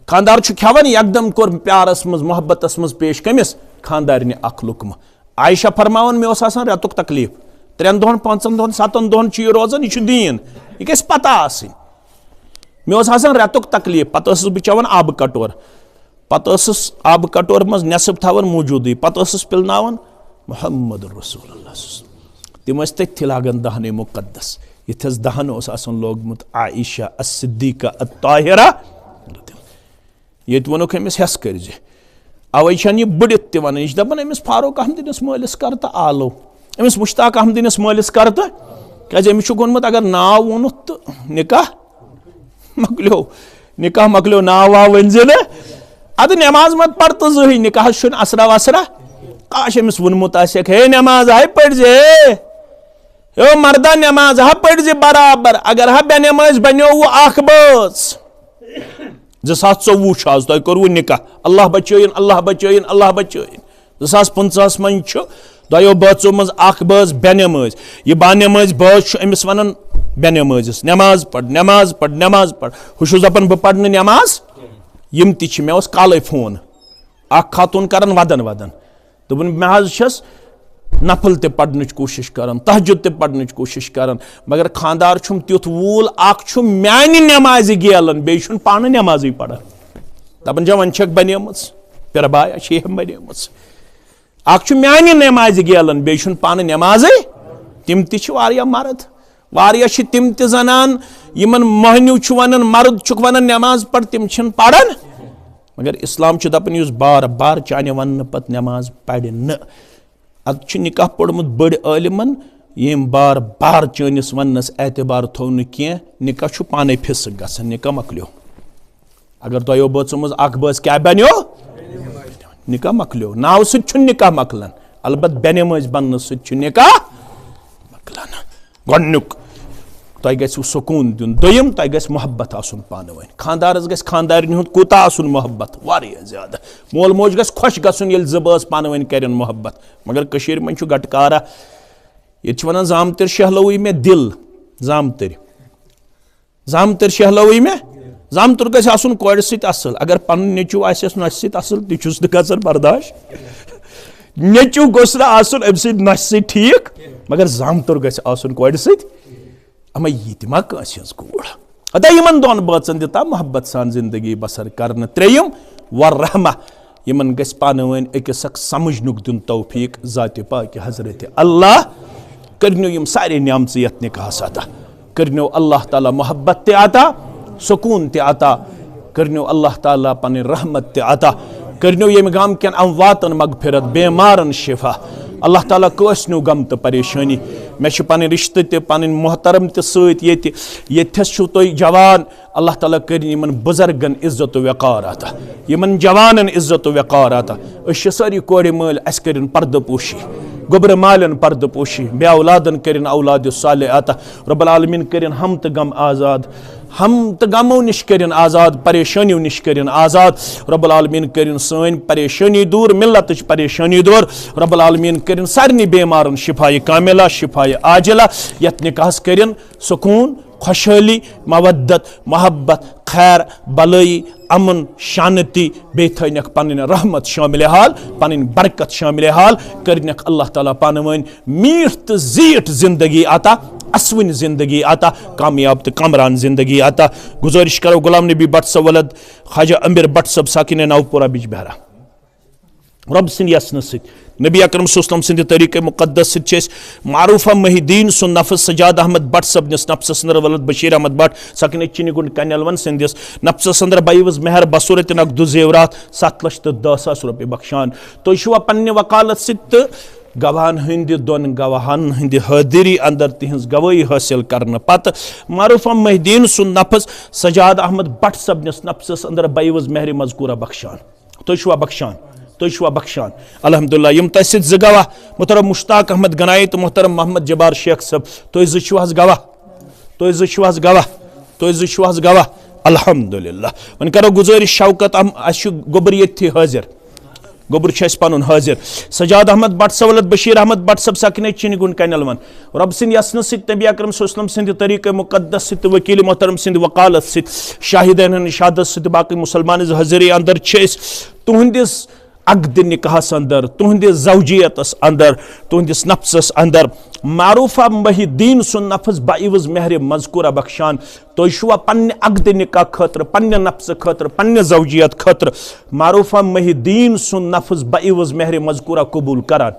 خاندار چھُ کھٮ۪وان، یکدم کوٚر پیارس منٛز، محبتس منٛز پیش کٔمِس؟ خاندارنہِ اکھ لُقمہٕ۔ عائشہ فرماوان، مےٚ اوس آسان رٮ۪تُک تکلیٖف، ترٛٮ۪ن دۄہن، پانٛژن دۄہن، ستن دۄہن چھُ یہِ روزان، یہِ چھُ دیٖن، یہِ گژھِ پتہ آسٕنۍ۔ مےٚ اوس آسان رٮ۪تُک تکلیٖف، پتہٕ ٲسٕس بہٕ چٮ۪وان آبہٕ کٹور، پتہٕ ٲسٕس آبہٕ کٹور منٛز نٮ۪صٕف تھاوان موٗجوٗدٕے، پتہٕ ٲسٕس پِلناوان محمد رسول اللہ صلی اللہ علیہ وسلم۔ تِم ٲسۍ تٔتھی لاگان دہنٕے مُقدس، یِتھس دہن اوس آسان لوگمُت عائشہ الصدیقہ الطاہرہ۔ ییٚتہِ ووٚنُکھ أمِس، ہٮ۪س کٔرۍ زِ۔ اوے چھَنہٕ یہِ بٔڑِتھ تہِ وَنان، یہِ چھِ دَپان، أمِس فاروق احمدٕنِس مٲلِس کر تہٕ آلو، أمِس مشتاق احمدٕنِس مٲلِس کر تہٕ، کیٛازِ أمِس چھُکھ ووٚنمُت، اگر ناو ووٚنُتھ تہٕ نکاح مۄکلیو، نکاح مۄکلیو، ناو واو ؤنۍ زِ نہٕ۔ اَدٕ نٮ۪ماز مت پَر تہٕ زٕہٕے، نکاحَس چھُنہٕ اثرا وثرا۔ کاش أمِس ووٚنمُت آسٮ۪کھ، ہے نٮ۪ماز ہاے پٔرۍ زِ، ہے، ہے مردہ نٮ۪ماز ہا پٔرۍ زِ برابر، اگر ہا بے نٮ۪مٲزۍ بنیووُ اکھ بٲژ۔ زٕ ساس ژوٚوُہ چھُ آز، تۄہہِ کوٚروُ نکاح، اللہ بچٲیِن، اللہ بچٲیِن، اللہ بچٲیِن۔ زٕ ساس پٕنٛژٕہَس منٛز چھُ دۄیو بٲژو منٛز اکھ بٲژ بے نٮ۪مٲزۍ۔ یہِ با نٮ۪مٲزۍ بٲژ چھُ أمِس وَنان بے نٮ۪مٲزِس، "نٮ۪ماز پَر، نٮ۪ماز پَر، نٮ۪ماز پَر۔" ہُہ چھُس دَپان، "بہٕ پَرٕ نہٕ نٮ۪ماز۔" یِم تہِ چھِ، مےٚ اوس کالَے فون، اکھ خاتوٗن کران ودن ودن۔ دوٚپُن، مےٚ حظ چھَس نفل تہِ پرنٕچ کوٗشِش کران، تہجد تہِ پرنٕچ کوٗشِش کران، مگر خانٛدار چھُم تیُتھ ووٗل، اکھ چھُ میانہِ نٮ۪مازِ گیلان، بیٚیہِ چھُنہٕ پانہٕ نٮ۪مازٕے پران۔ دَپان چھےٚ، وۄنۍ چھَکھ بنیمٕژ، پِرٕ بایا چھِ ہم بنیمٕژ۔ اکھ چھُ میانہِ نٮ۪مازِ گیلان، بیٚیہِ چھُنہٕ پانہٕ نٮ۪مازٕے۔ تِم تہِ چھِ واریاہ مرد، واریاہ چھِ تِم تہِ زنان، یِمن مۄہنیو چھُ ونان، مرد چھُکھ ونان نٮ۪ماز پَر، تِم چھِنہٕ پران۔ مگر اسلام چھُ دپان، یُس بار بار چانہِ وننہٕ پتہٕ نٮ۪ماز پرِ نہٕ، ادٕ چھُ نکاح پوٚرمُت بٔڑۍ عٲلمن، ییٚمۍ بار بار چٲنِس وننس اعتبار تھوو نہٕ کینٛہہ، نکاح چھُ پانے فسق گژھان، نکاح مۄکلیو۔ اگر تۄہہِ یو بٲژو منٛز اکھ بٲژ کیٛاہ بنیو؟ نکاح مۄکلیو۔ ناو سۭتۍ چھُنہٕ نکاح مۄکلان، البتہ بے نمٲز بننہٕ سۭتۍ چھُ نکاح مۄکلان۔ گۄڈٕنیُک، تۄہہِ گژھِوٕ سکوٗن دیُن۔ دوٚیِم، تۄہہِ گژھِ محبت آسُن پانہٕ ؤنۍ۔ خانٛدارس گژھِ خانٛدارِنہِ ہُنٛد کوٗتاہ آسُن محبت؟ واریاہ زیادٕ۔ مول موج گژھِ خۄش گژھُن، ییٚلہِ زٕ بٲژ پانہٕ ؤنۍ کرن محبت۔ مگر کٔشیٖرِ منٛز چھُ گٹہٕ کارا، ییٚتہِ چھِ ونان، "زامتٕرۍ شہلوٕے مےٚ دِل، زامتٕرۍ۔" زامتٕرۍ شہلٲوٕے مےٚ۔ زامتُر گژھِ آسُن کورِ سۭتۍ اصل۔ اگر پنُن نیٚچو آسٮ۪س نۄشہِ سۭتۍ اصل، تہِ چھُس نہٕ گژھان برداش۔ نیٚچو گوٚژھ نہٕ آسُن أمۍ سۭتۍ نۄشہِ سۭتۍ ٹھیٖک، مگر زامتُر گژھِ آسُن کورِ سۭتۍ۔ اما یہِ تہِ ما کٲنٛسہِ ہٕنٛز کوٗر؟ ادا یِمن دۄن بٲژن دِتا محبت سان زندگی بسر کرنہٕ۔ ترٛیٚیِم، والرحمہ، یِمن گژھِ پانہٕ ؤنۍ أکِس اکھ سمجھنُک دیُن توفیق ذاتِ پاکہِ حضرت اللہ۔ کٔرنیو یِم سارے نعمژٕ یتھ نکاحس عطا۔ کٔرنیو اللہ تعالیٰ محبت تہِ عطا، سکوٗن تہِ عطا۔ کٔرنیو اللہ تعالیٰ پنٕنۍ رحمت تہِ عطا۔ کٔرنیو ییٚمہِ گامہٕ کٮ۪ن امواتن مغفرت، بیمارن شفا۔ اللہ تعالیٰ کٲنٛسہِ نیو غم تہٕ پریشٲنی۔ مےٚ چھِ پنٕنۍ رشتہٕ تہِ، پنٕنۍ محترم تہِ سۭتۍ ییٚتہِ۔ ییٚتھس چھِو تُہۍ جوان، اللہ تعالیٰ کٔرِنۍ یِمن بُزرگن عزت و وقار عطا، یِمن جوانن عزت و وقار عطا۔ أسۍ چھِ سٲری کورِ مٲلۍ، اَسہِ کٔرِنۍ پردٕ پوشی، گوٚبرٕ مالٮ۪ن پردٕ پوشی، بے اولادن کٔرِنۍ اولاد صالح عطا۔ رب العالمین کٔرِنۍ ہم تہٕ غم آزاد، ہم تہٕ غمو نِش کٔرِنۍ آزاد، پریشٲنیو نِش کٔرِنۍ آزاد۔ رب العالمین کٔرِنۍ سٲنۍ پریشٲنی دوٗر، ملتٕچ پریشٲنی دوٗر۔ رب العالمین کٔرِنۍ سارنٕے بیمارن شفایہِ کاملہ، شفایہِ عاجلہ۔ یتھ نکاحس کٔرِنۍ سکوٗن، خۄشحٲلی، مودت، محبت، خیر، بلٲیی، امن، شانتی، بیٚیہِ تھٲینکھ پنٕنۍ رحمت شٲمِل حال، پنٕنۍ برکت شٲمِل حال۔ کٔرنکھ اللہ تعالیٰ پانہٕ ؤنۍ میٖٹھ تہٕ زیٖٹھ زندگی عطا، اسوٕنۍ زندگی عطا، کامیاب تہٕ کامران زندگی عطا۔ گزٲرِش کرو غلام نبی بٹ صٲب ولد خواجہ امبر بٹ صٲب ساکن نوپورہ بجبہرہ۔ رۄب سٕنٛدِ یژھنہٕ سۭتۍ، نبی اکرم صلی اللہ علیہ وسلم سٕنٛدِ طریٖقے مقدس سۭتۍ چھِ أسۍ معروفہ محی الدین سُنٛد نفس سجاد احمد بٹ صٲبنِس نفسس اندر ولد بشیر احمد بٹ سکنہِ چِنہِ گُنٛڈ کنیلون سٕنٛدِس نفسس اندر بیوز مہر بصورت نقد و زیورات ستھ لچھ تہٕ دہ ساس رۄپیہِ بخشان۔ تُہۍ چھِوا پننہِ وکالت سۭتۍ تہٕ گواہن ہٕنٛدِ دۄن گواہن ہٕنٛدِ حٲضری اندر تِہنٛز گوٲہی حٲصِل کرنہٕ پتہٕ معروفہ محی الدین سُنٛد نفس سجاد احمد بٹ صٲبنِس نفسس اندر بیوز مہر مذکورہ بخشان؟ تُہۍ چھِوا بخشان؟ تُہۍ چھِوا بخشان؟ الحمدللہ، یِم تۄہہِ سۭتۍ زٕ گواہ، محترم مشتاق احمد گنایی تہٕ محترم محمد جبار شیخ صٲب، تُہۍ زٕ چھِو حظ گواہ؟ تُہۍ زٕ چھِو حظ گواہ؟ تُہۍ زٕ چھِو حظ گواہ؟ الحمدللہ۔ وۄنۍ کرو گُزٲرِش شوکت احم-، اَسہِ چھُ گوٚبُر ییٚتھی حٲضِر۔ گوٚبُر چھُ اَسہِ پَنُن حٲضِر۔ سجاد احمد بٹ صٲب ولد بشیر احمد بٹ صٲب سکنہِ چِنہِ گُنٛڈ کنیلون۔ رب سٕنٛدِ یژھنہٕ سۭتۍ، نبی اکرم صلی اللہ علیہ وسلم سٕنٛدِ طریٖقے مقدس سۭتۍ تہٕ وکیل محترم سٕنٛدِ وکالت سۭتۍ، شاہدن ہٕنٛدِ شہادت سۭتۍ تہٕ باقٕے مسلمان حٲضری اندر چھِ أسۍ تُہنٛدِس عقدِ نکاحس اندر، تُہنٛدِس زوجیتس اندر، تُہنٛدِس نفسس اندر معروفہ محی الدین سُنٛد نفس بعوض مہر مذکورہ بخشان۔ تُہۍ چھِوا پننہِ عقدِ نکاح خٲطرٕ، پننہِ نفسہٕ خٲطرٕ، پننہِ زوجیت خٲطرٕ معروفہ محی الدین سُنٛد نفس بعوض مہر مذکورہ قبول کران؟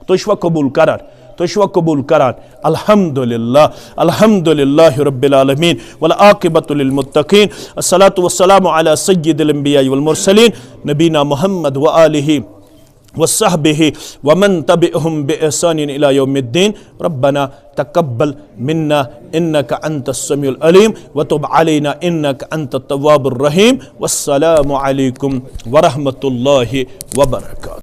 تُہۍ چھِوا قبول کران؟ تُہۍ چھِوا قبول کران؟ الحمدللہ، الحمدللہ رب العالمین، والعاقبۃ للمتقین، الصلاۃ والسلام علی سید الانبیاء والمرسلین، نبینا محمد و آلہ وصحبہ ومن تبعهم بإحسان إلى يوم الدين۔ ربنا تقبل منا إنك أنت السميع العليم وتب علينا إنك أنت التواب الرحيم۔ والسلام عليكم ورحمة الله وبركاته۔